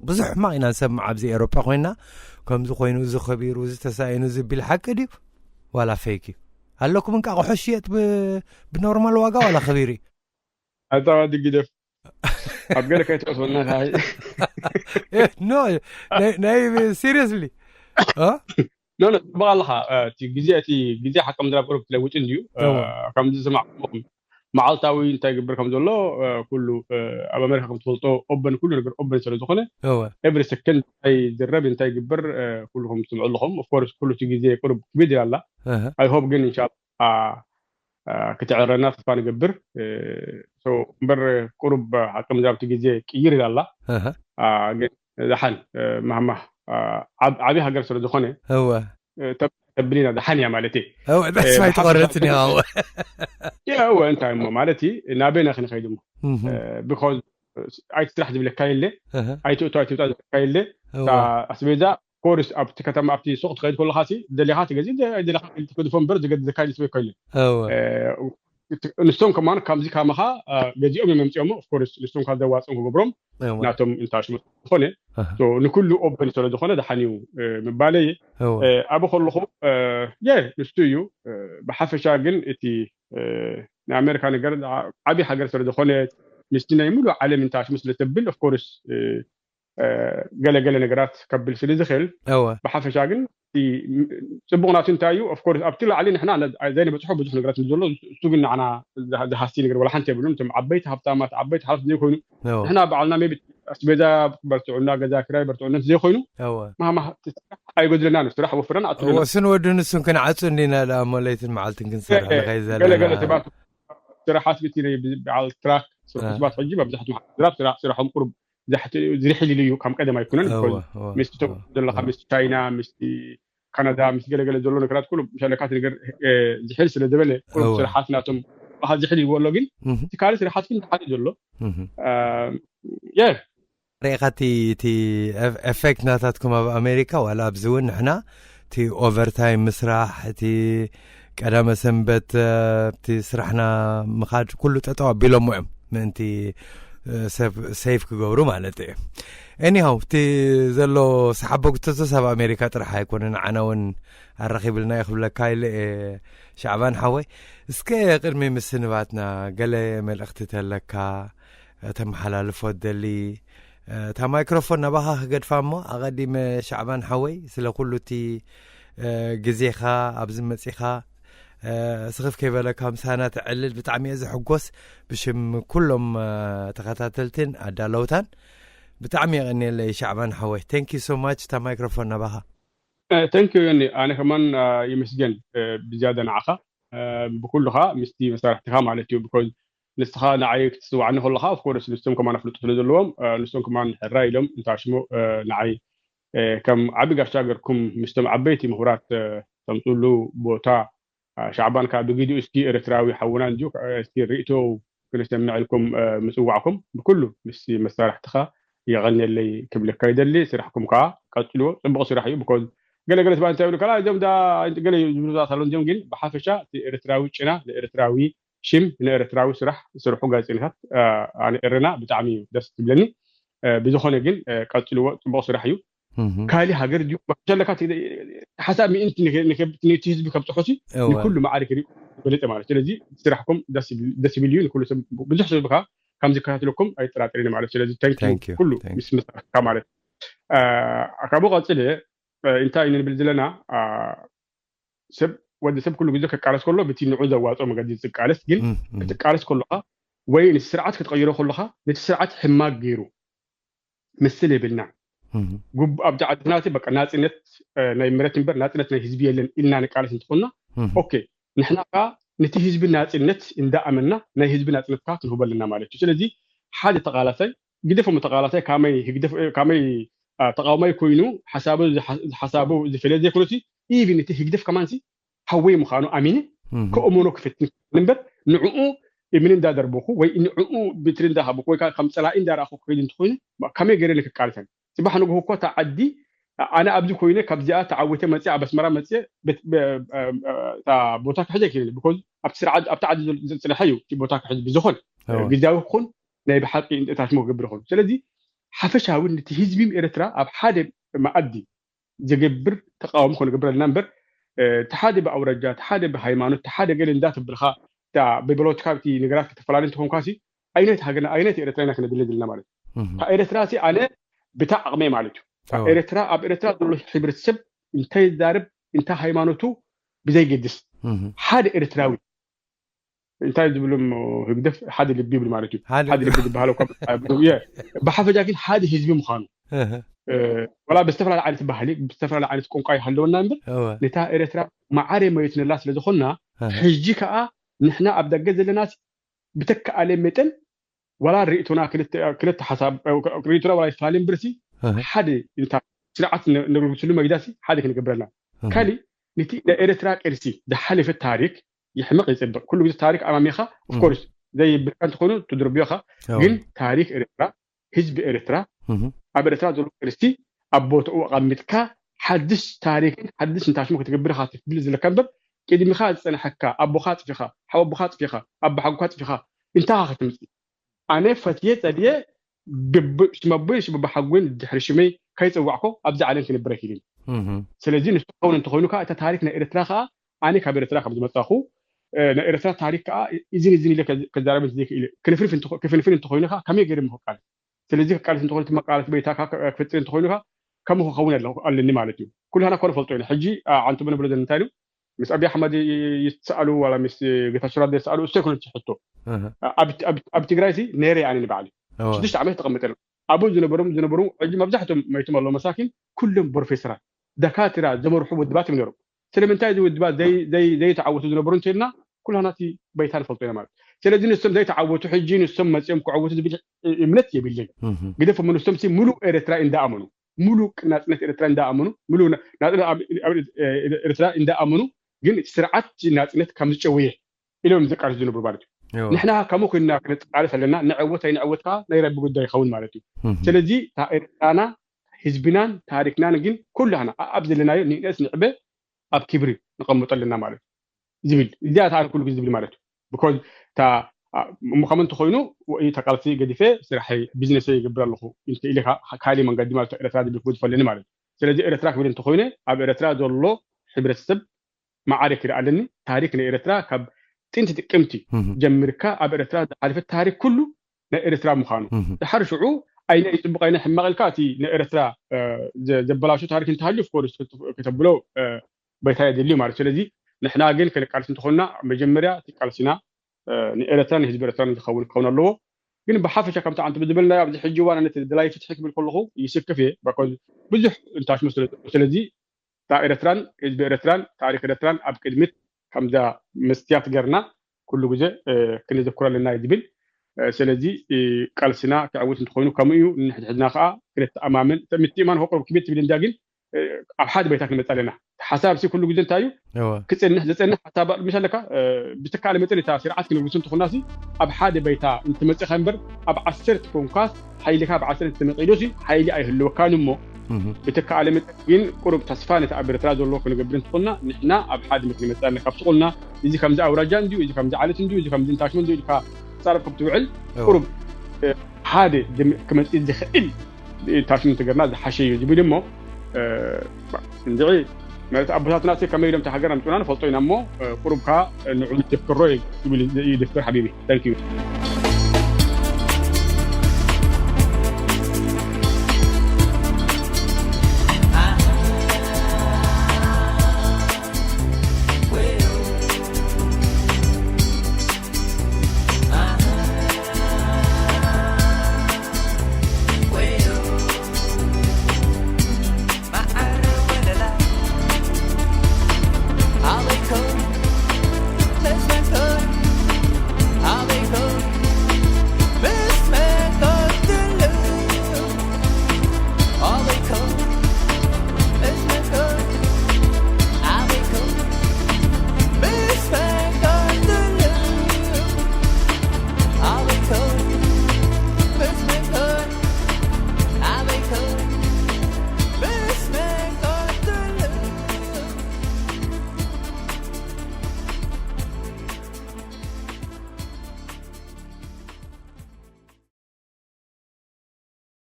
ብዙሕ ሕማቕ ኢና ንሰምዕ ኣብዚ ኤሮጳ ኮይና፣ ከምዚ ኮይኑ፣ እዚ ከቢሩ፣ እዚ ተሳኢኑ፣ እዚ ቢል ሓቂ ድዩ ዋላ ፌክ እዩ? ኣለኩም እንቃ ቁሑ ሽየጥ ብኖርማል ዋጋ ዋላ ከቢሩ እዩ? ኣታዋዲ ግደፍ ኣብ ገለ ከይትወስወና ኖ ናይ ሲሪየስሊ ኖ ኖ ጽቡቅ ኣለኻ። እቲ ግዜ እቲ ግዜ ሓቂ ምድራብ ቁሩብ ትለውጥ እንድዩ። ከምዚ ዝሰማዕኩም መዓልታዊ እንታይ ይግበር ከም ዘሎ ኩሉ ኣብ ኣሜሪካ ከም ትፈልጦ ኦበን ኩሉ ነገር ኦበን ስለ ዝኾነ ኤቭሪ ሰከንድ እንታይ ይዝረብ እንታይ ይግበር ኩሉ ከም ትስምዑ ኣለኹም። ኦፍኮርስ ኩሉ እቲ ግዜ ቁሩብ ክቢድ ኢላ ኣላ። ኣይ ሆፕ ግን እንሻላ ክትዕረና ተስፋ ንገብር። እምበር ቁሩብ ሓቂ ምድራብ እቲ ግዜ ቅይር ኢላ ኣላ። ግን ደሓን ማህማህ ዓብዪ ሃገር ስለ ዝኾነ እወ ተብሊና ደሓን እያ ማለት እየ። እወ ተስፋ ኣይተቆረፅን እያ። እወ እወ እንታይ እሞ ማለት እዩ ናበይና ክንኸይድ እሞ ብኮዝ ኣይትስራሕ ዝብለካ የለ ኣይትእቶ ኣይትውጣ ዝብለካ የለ። ኣስቤዛ ኮርስ ኣብቲ ከተማ ኣብቲ ሱቅ ትኸይድ ከለካ ሲ ደሊካ ትገዚ ደሊካ ትገድፎ እምበር ዝገድዘካ ይስበካ የለ። ንሶም ከማን ከምዚ ካመኻ ገዚኦም እዮም መምፅኦሞ። ኦፍኮርስ ንሶም ካብ ዘዋፅኦም ክገብሮም ናቶም ኢንታሽመንት ዝኾነ ንኩሉ ኦፕን ስለ ዝኾነ ደሓን እዩ ምባለ እየ። ኣብ ከለኹ የ ንሱ እዩ ብሓፈሻ ግን እቲ ናይ ኣሜሪካ ነገር ዓብዪ ሃገር ስለ ዝኾነ ምስቲ ናይ ሙሉእ ዓለም ኢንታሽመንት ስለ ተብል ኦፍኮርስ ገለገለ ነገራት ከብል ስለ ዝኽእል እወ ብሓፈሻ ግን ጽቡቕ ናቱ እንታይ እዩ? ኦፍኮርስ ኣብቲ ላዕሊ ንሕና ዘይንበፅሖ ብዙሕ ነገራት እዩ ዘሎ። እሱ ግን ንዓና ዝሃሲ ነገር ወላ ሓንቲ የብሉን። እቶም ዓበይቲ ሃብታማት ዓበይቲ ሓለፍቲ ዘይኮይኑ እወ ንሕና ባዕልና ሜቢ ኣስቤዛ በርትዑና ገዛ ክራይ በርትዑነት ዘይኮይኑ እወ ማማ ስራሕ ኣይጎድለናን እዩ። ስራሕ ወፍረን ኣትሉና እወ እሱን ወድን እሱን ክንዓፁ እንዲና ደኣ እሞ ለይትን መዓልትን ክንሰርሕ ንኸይ ገለገለ ዘለና ሰባት ስራሓት እቲ ናይ በዓል ትራክ ስራሕ ሰባት ሕጂ መብዛሕትኦም ስራሕ ስራሖም ቁሩብ ዝሕል ኢሉ እዩ። ከም ቀደም ኣይኮነን። እወ እወ ምስቲ እወ ዘለካ ምስ ቻይና ምስቲ ካናዳ ምስ ገለገለ ዘሎ ነገራት ኩሉ ሸለካት ነገር ዝሕል ስለ ዝበለ ቁሩብ እወ ስራሓት ናቶም ዝሕል ይዎ ኣሎ። ግን እህ እቲ ካልእ ስራሓት ግን ሓደ ዘሎ እህ የ ሪኢኻ እቲ እቲ ኤፍ- ኤፌክት ናታትኩም ኣብ ኣሜሪካ ዋላ ኣብዚ እውን ንሕና እቲ ኦቨርታይም ምስራሕ እቲ ቀዳመ ሰንበት እ፣ እቲ ስራሕና ምኻድ ኩሉ ጠጠው ኣቢሎሞ እዮም ምእንቲ እ፣ ሰብ ሴፍ ክገብሩ ማለት እዩ። ኤኒሃው እቲ ዘሎ ሰሓቦ ክተቶስ ኣብ ኣሜሪካ ጥራሕ ኣይኮነ ንዓና እውን ኣራኺብልና እዩ ክብለካ ኢለ እየ። ሻዕባን ሓወይ እስከ ቅድሚ ምስንባትና ገለ መልእኽቲ ተለካ ተመሓላልፎ ደሊ እታ ማይክሮፎን ናባኻ ክገድፋ እሞ ኣቐዲመ ሻዕባን ሓወይ ስለ ኩሉ እቲ ግዜኻ ኣብዚ መጺኻ ስኽፍ ከይበለካ ምሳና ተዕልል ብጣዕሚ እየ ዝሕጎስ። ብሽም ኩሎም ተኸታተልትን ኣዳለውታን ብጣዕሚ የቐንየለይ ሻዕባን ሓወይ። Thank you so much። እታ ማይክሮፎን ናባኻ። ተንክ ዩ ዮኒ ኣነ ከማን ይምስገን ብዝያዳ ንዓኻ ብኩሉኻ ምስቲ መሳርሕትኻ ማለት እዩ። ብኮዝ ንስኻ ንዓይ ክትስዋዕኒ ከለኻ ኦፍኮርስ ንሶም ከማን ኣፍልጡ ስለ ዘለዎም ንሶም ከማን ሕራይ ኢሎም እንታሽሞ ንዓይ ከም ዓቢ ጋሻ ገርኩም ምስቶም ዓበይቲ ምሁራት ተምፅሉ ቦታ ሻዕባን ከዓ ብግዲኡ እስኪ ኤርትራዊ ሓውና እንጂ እስኪ ርእቶ ክንሰምዕ ኢልኩም ምፅዋዕኩም ብኩሉ ምስ መሳርሕትኻ የቐንየለይ ክብለካ ይደሊ። ስራሕኩም ከዓ ቀፅልዎ፣ ፅቡቕ ስራሕ እዩ። ብኮዝ ገለገለ ሰባት እንታይ ይብሉ ከላ እዞም ዳ ገለ ዝብሉ ሰባት ኣለዉ። እዚኦም ግን ብሓፈሻ እቲ ኤርትራዊ ጭና ንኤርትራዊ ሽም ንኤርትራዊ ስራሕ ዝሰርሑ ጋዜጠኛታት ኣነ ኤረና ብጣዕሚ እዩ ደስ ዝብለኒ። ብዝኾነ ግን ቀፅልዎ፣ ፅቡቕ ስራሕ እዩ። ካሊእ ሃገር ድዩ ዘለካ ሓሳብ ምእንቲ ነቲ ህዝቢ ከብፅሖ ሲ ንኩሉ ማዕሪ ክሪኡ በለጠ ማለት። ስለዚ ስራሕኩም ደስ ይብል እዩ። ንኩሉ ሰብ ብዙሕ ሰብ ከ ከም ዝከታተለኩም ኣይጠራጠርን ማለት። ስለዚ ታንክ ዩ ኩሉ ምስ መሳካ ማለት። ካብኡ ቀፅለ እንታይ ንብል ዘለና ሰብ ወዲ ሰብ ኩሉ ግዜ ክቃለስ ከሎ ብቲ ንዑ ዘዋፅኦ መገዲ ዝቃለስ ግን ክትቃለስ ከለካ ወይ ነቲ ስርዓት ክትቀይሮ ከለካ ነቲ ስርዓት ሕማቅ ገይሩ ምስል የብልና። ኣብቲ ዓድና በቃ ናፅነት ናይ ምረት እምበር ናፅነት ናይ ህዝቢ የለን ኢልና ንቃለስ እንትኾንና ኦኬ ንሕና ከዓ ነቲ ህዝቢ ናፅነት እንዳኣመና ናይ ህዝቢ ናፅነት ከዓ ክንህቦ ኣለና ማለት እዩ። ስለዚ ሓደ ተቃላሳይ ግደፎም ተቃላሳይ ካመይ ህግደፍ ካመይ ተቃዋማይ ኮይኑ ሓሳቡ ሓሳቡ ዝፈለየ ዘይኮነሲ ኢቭን እቲ ህግደፍ ከማንሲ ሓወይ ምዃኑ ኣሚነ ከእመኖ ክፍትን እምበር ንዕኡ እምኒ እንዳደርበኹ ወይ ንዕኡ ብትሪ እንዳሃብኩ ወይ ከዓ ከም ፀላኢ እንዳረኣኹ ክኸይድ እንተኮይኑ ከመይ ገይረ ክቃልሰን? ፅባሕ ንግሆ እኮ እታ ዓዲ ኣነ ኣብዚ ኮይነ ካብዚኣ ተዓዊተ መፅየ ኣብ ኣስመራ መፅየ እታ ቦታ ክሕዘ ይክእል ብኮዝ ኣብቲ ስርዓት ኣብቲ ዓዲ ዝፅንሐ እዩ እቲ ቦታ ክሕዝ ብዝኾን ግዜያዊ ክኹን ናይ ብሓቂ እታሽሞ ክገብር ይኽእሉ። ስለዚ ሓፈሻዊ ነቲ ህዝቢ ኤርትራ ኣብ ሓደ መኣዲ ዝገብር ተቃውሞ ክንገብር ኣለና እምበር እቲ ሓደ ብኣውራጃ እቲ ሓደ ብሃይማኖት እቲ ሓደ ገለ እንዳተብልካ ብፖለቲካ እቲ ነገራት ከተፈላለዩ እንተኮንካ ሲ ኣይነት ሃገርና ኣይነት ኤርትራ ኢና ክነድሊ ዘለና ማለት እዩ። እታ ኤርትራ ሲ ኣነ ብታ ዓቕመይ ማለት እዩ። ኤርትራ ኣብ ኤርትራ ዘሎ ሕብረተሰብ እንታይ ይዛረብ እንታይ ሃይማኖቱ ብዘይገድስ ሓደ ኤርትራዊ እንታይ ዝብሉ ህግደፍ ሓደ ልቢ ይብል ማለት እዩ። ሓደ ልቢ ዝበሃለው ብሓፈጃ ግን ሓደ ህዝቢ ምዃኑ ዋላ ብዝተፈላለየ ዓይነት ባህሊ ብዝተፈላለየ ዓይነት ቋንቋ ይሃለወና እምበር ነታ ኤርትራ መዓረ መሬት ንላ ስለዝኾንና ሕጂ ከዓ ንሕና ኣብ ደገ ዘለና ብተከኣለ መጠን ዋላ ርእቶና ክልተ ሓሳብ ርእቶና ዋላ ይፈላለ እምበርሲ ሓደ ስርዓት ነግርግስሉ መግዛሲ ሓደ ክንገብረልና ካሊእ ነቲ ናይ ኤርትራ ቅርሲ ዝሓለፈ ታሪክ ይሕመቕ ይፅብቕ ኩሉ ግዜ ታሪክ ኣማሚኻ ኦፍኮርስ ዘይብልካ እንትኾኑ ትድርብዮኻ ግን ታሪክ ኤርትራ ህዝቢ ኤርትራ ኣብ ኤርትራ ዘሎ ቅርሲ ኣብ ቦታኡ ኣቐሚጥካ ሓድሽ ታሪክን ሓድሽ ንታሽሞ ክትገብር ኢኻ ትፍብል ዘለካ እምበር ቅድሚኻ ዝፀንሐካ ኣቦኻ ኣፅፊኻ ሓወቦኻ ኣፅፊኻ ኣቦሓጎኻ ኣፅፊኻ እንታይ ኢኻ ክትምፅእ ኣነ ፈትየ ፀልየ ሽመቦይ ሽመቦ ሓጎይን ድሕሪ ሽመይ ከይፀዋዕኮ ኣብዚ ዓለም ክነብር ኣይክእልን ስለዚ ንሱ ክኸውን እንተኮይኑ ከዓ እታ ታሪክ ናይ ኤርትራ ከዓ ኣነ ካብ ኤርትራ ከም ዝመፃኹ ናይ ኤርትራ ታሪክ ከዓ እዝን እዝን ኢለ ከዛረበን ዘይክእል ክፍንፍን እንተኮይኑ ከዓ ከመይ ገይረ ምክቃል ስለዚ ክቃለስ እንተኮይኑ መቃለስ በይታ ክፍፅር እንተኮይኑ ከዓ ከምኡ ክኸውን ኣለኒ ማለት እዩ ኩልሃና ኮነ ፈልጦ ኢና ሕጂ ዓንቱ ብንብሎ ዘለና እንታይ ምስ ኣብይ ኣሕመድ ይተሰኣሉ ዋላ ምስ ጌታቸው ረዳ ይተሰኣሉ እሱ ኣይኮነች ሕቶ ኣብ ትግራይ ሲ ነይረ ኣነ ንባዕሊ ሽዱሽተ ዓመት ተቐምጠ ኣብኡ ዝነበሩ ዝነበሩ ሕጂ መብዛሕትኦም መይቶም ኣለዉ መሳኪን ኩሎም ፕሮፌሰራት ደካትራ ዘመርሑ ውድባት እዮም ነሮም ስለምንታይ እዚ ውድባት ዘይተዓወቱ ዝነበሩ እንተልና ኩላና እቲ በይታ ንፈልጦ ኢና ማለት ስለዚ ንሶም ዘይተዓወቱ ሕጂ ንሶም መፅኦም ክዕወቱ ዝብል እምነት የብለይ ግደፎም ንሶም ሙሉእ ኤርትራ እንዳኣመኑ ሙሉእ ናፅነት ኤርትራ እንዳኣመኑ ሙሉእ ኤርትራ እንዳኣመኑ ግን እቲ ስርዓት ናፅነት ከም ዝጨውየ ኢሎም ዝቃለሱ ዝነብሩ ማለት እዩ ንሕና ከምኡ ኮይንና ክንቃለስ ኣለና ንዕወት ኣይንዕወት ከዓ ናይ ረቢ ጉዳይ ይኸውን ማለት እዩ ስለዚ እታ ኤርትራና ህዝብናን ታሪክናን ግን ኩላህና ኣብ ዘለናዮ ንእነስ ንዕበ ኣብ ክብሪ ንቐምጦ ኣለና ማለት እዩ ዝብል እዚኣ ተኣነ ኩሉ ግዜ ዝብል ማለት እዩ because እታ እሞ ከም እንተኮይኑ ወይ ተቃልሲ ገዲፈ ስራሐይ ቢዝነሰ ይገብር ኣለኹ ኢልካ ካሊ መንገዲ ማለት ኤርትራ ዝብል ክብል ዝፈለኒ ማለት እዩ ስለዚ ኤርትራ ክብል እንተኮይነ ኣብ ኤርትራ ዘሎ ሕብረተሰብ ማዓረ ክርኢ ኣለኒ ታሪክ ናይ ኤርትራ ካብ ጥንቲ ጥቅምቲ ጀምርካ ኣብ ኤርትራ ዝሓለፈ ታሪክ ኩሉ ናይ ኤርትራ ምዃኑ ድሓር ሽዑ ኣይነ ይፅቡቅ ኣይነ ሕማቅ ኢልካ እቲ ናይ ኤርትራ ዘበላሹ ታሪክ እንተሃልዩ ኦፍኮርስ ከተብሎ በይታ የድልዩ ማለት ስለዚ ንሕና ግን ክንቃልስ እንተኾንና መጀመርያ እቲ ቃልሲና ንኤርትራ ንህዝቢ ኤርትራ ዝኸውን ክኸውን ኣለዎ ግን ብሓፈሻ ከምቲ ዓንቱ ብዝበልና ኣብዚ ሕጂ እዋን ነቲ ደላይ ፍትሒ ክብል ከለኹ ይስክፍ እየ ብዙሕ እንታሽሙ ስለዚ እታ ኤርትራን ህዝቢ ኤርትራን ታሪክ ኤርትራን ኣብ ቅድሚት ከምዛ መስትያት ገርና ኩሉ ግዜ ክንዝክሮ ኣለና እዩ ዝብል ስለዚ ቃልስና ክዕውት እንተኮይኑ ከምኡ እዩ ንሕድሕድና ከዓ ክንተኣማመን ምትእማን ከቅርብ ክቤት ትብል እንዳ ግን ኣብ ሓደ ባይታ ክንመፅ ኣለና ሓሳብ ሲ ኩሉ ግዜ እንታይ እዩ ክፅንሕ ዝፅንሕ ሓሳብ ምሽ ኣለካ ብትካለ መጠን እታ ስርዓት ክንብሱ እንተኮና ሲ ኣብ ሓደ ባይታ እንትመፅእካ እምበር ኣብ ዓሰርተ ኮንካስ ሓይልካ ብዓሰርተ መፂእሉ ሲ ሓይሊ ኣይህልወካን እሞ ብትካለ መጠን ግን ቁሩብ ተስፋ ነቲ ኣብ ኤርትራ ዘሎ ክንገብር እንትኮና ንሕና ኣብ ሓደ ምክንመፅእ ኣለና ካብ ስቁልና እዚ ከምዚ ኣውራጃ እንዲዩ እዚ ከምዚ ዓለት እንዲዩ እዚ ከምዚ እንታሽሞ እንዲዩ ኢልካ ፃረብ ከም ትውዕል ቁሩብ ሓደ ክመፅእ ዝኽእል ታሽሙ እንተገርና ዝሓሸ እዩ ዝብል እሞ እንድዒ ማለት ኣቦታትና ከመይ ኢሎም ሃገር ኣምፅኡና ንፈልጦ ኢና እሞ ቁሩብ ከዓ ንዑ ዘክሮ ይብል እዩ ዶክተር ሓቢቢ። Thank you።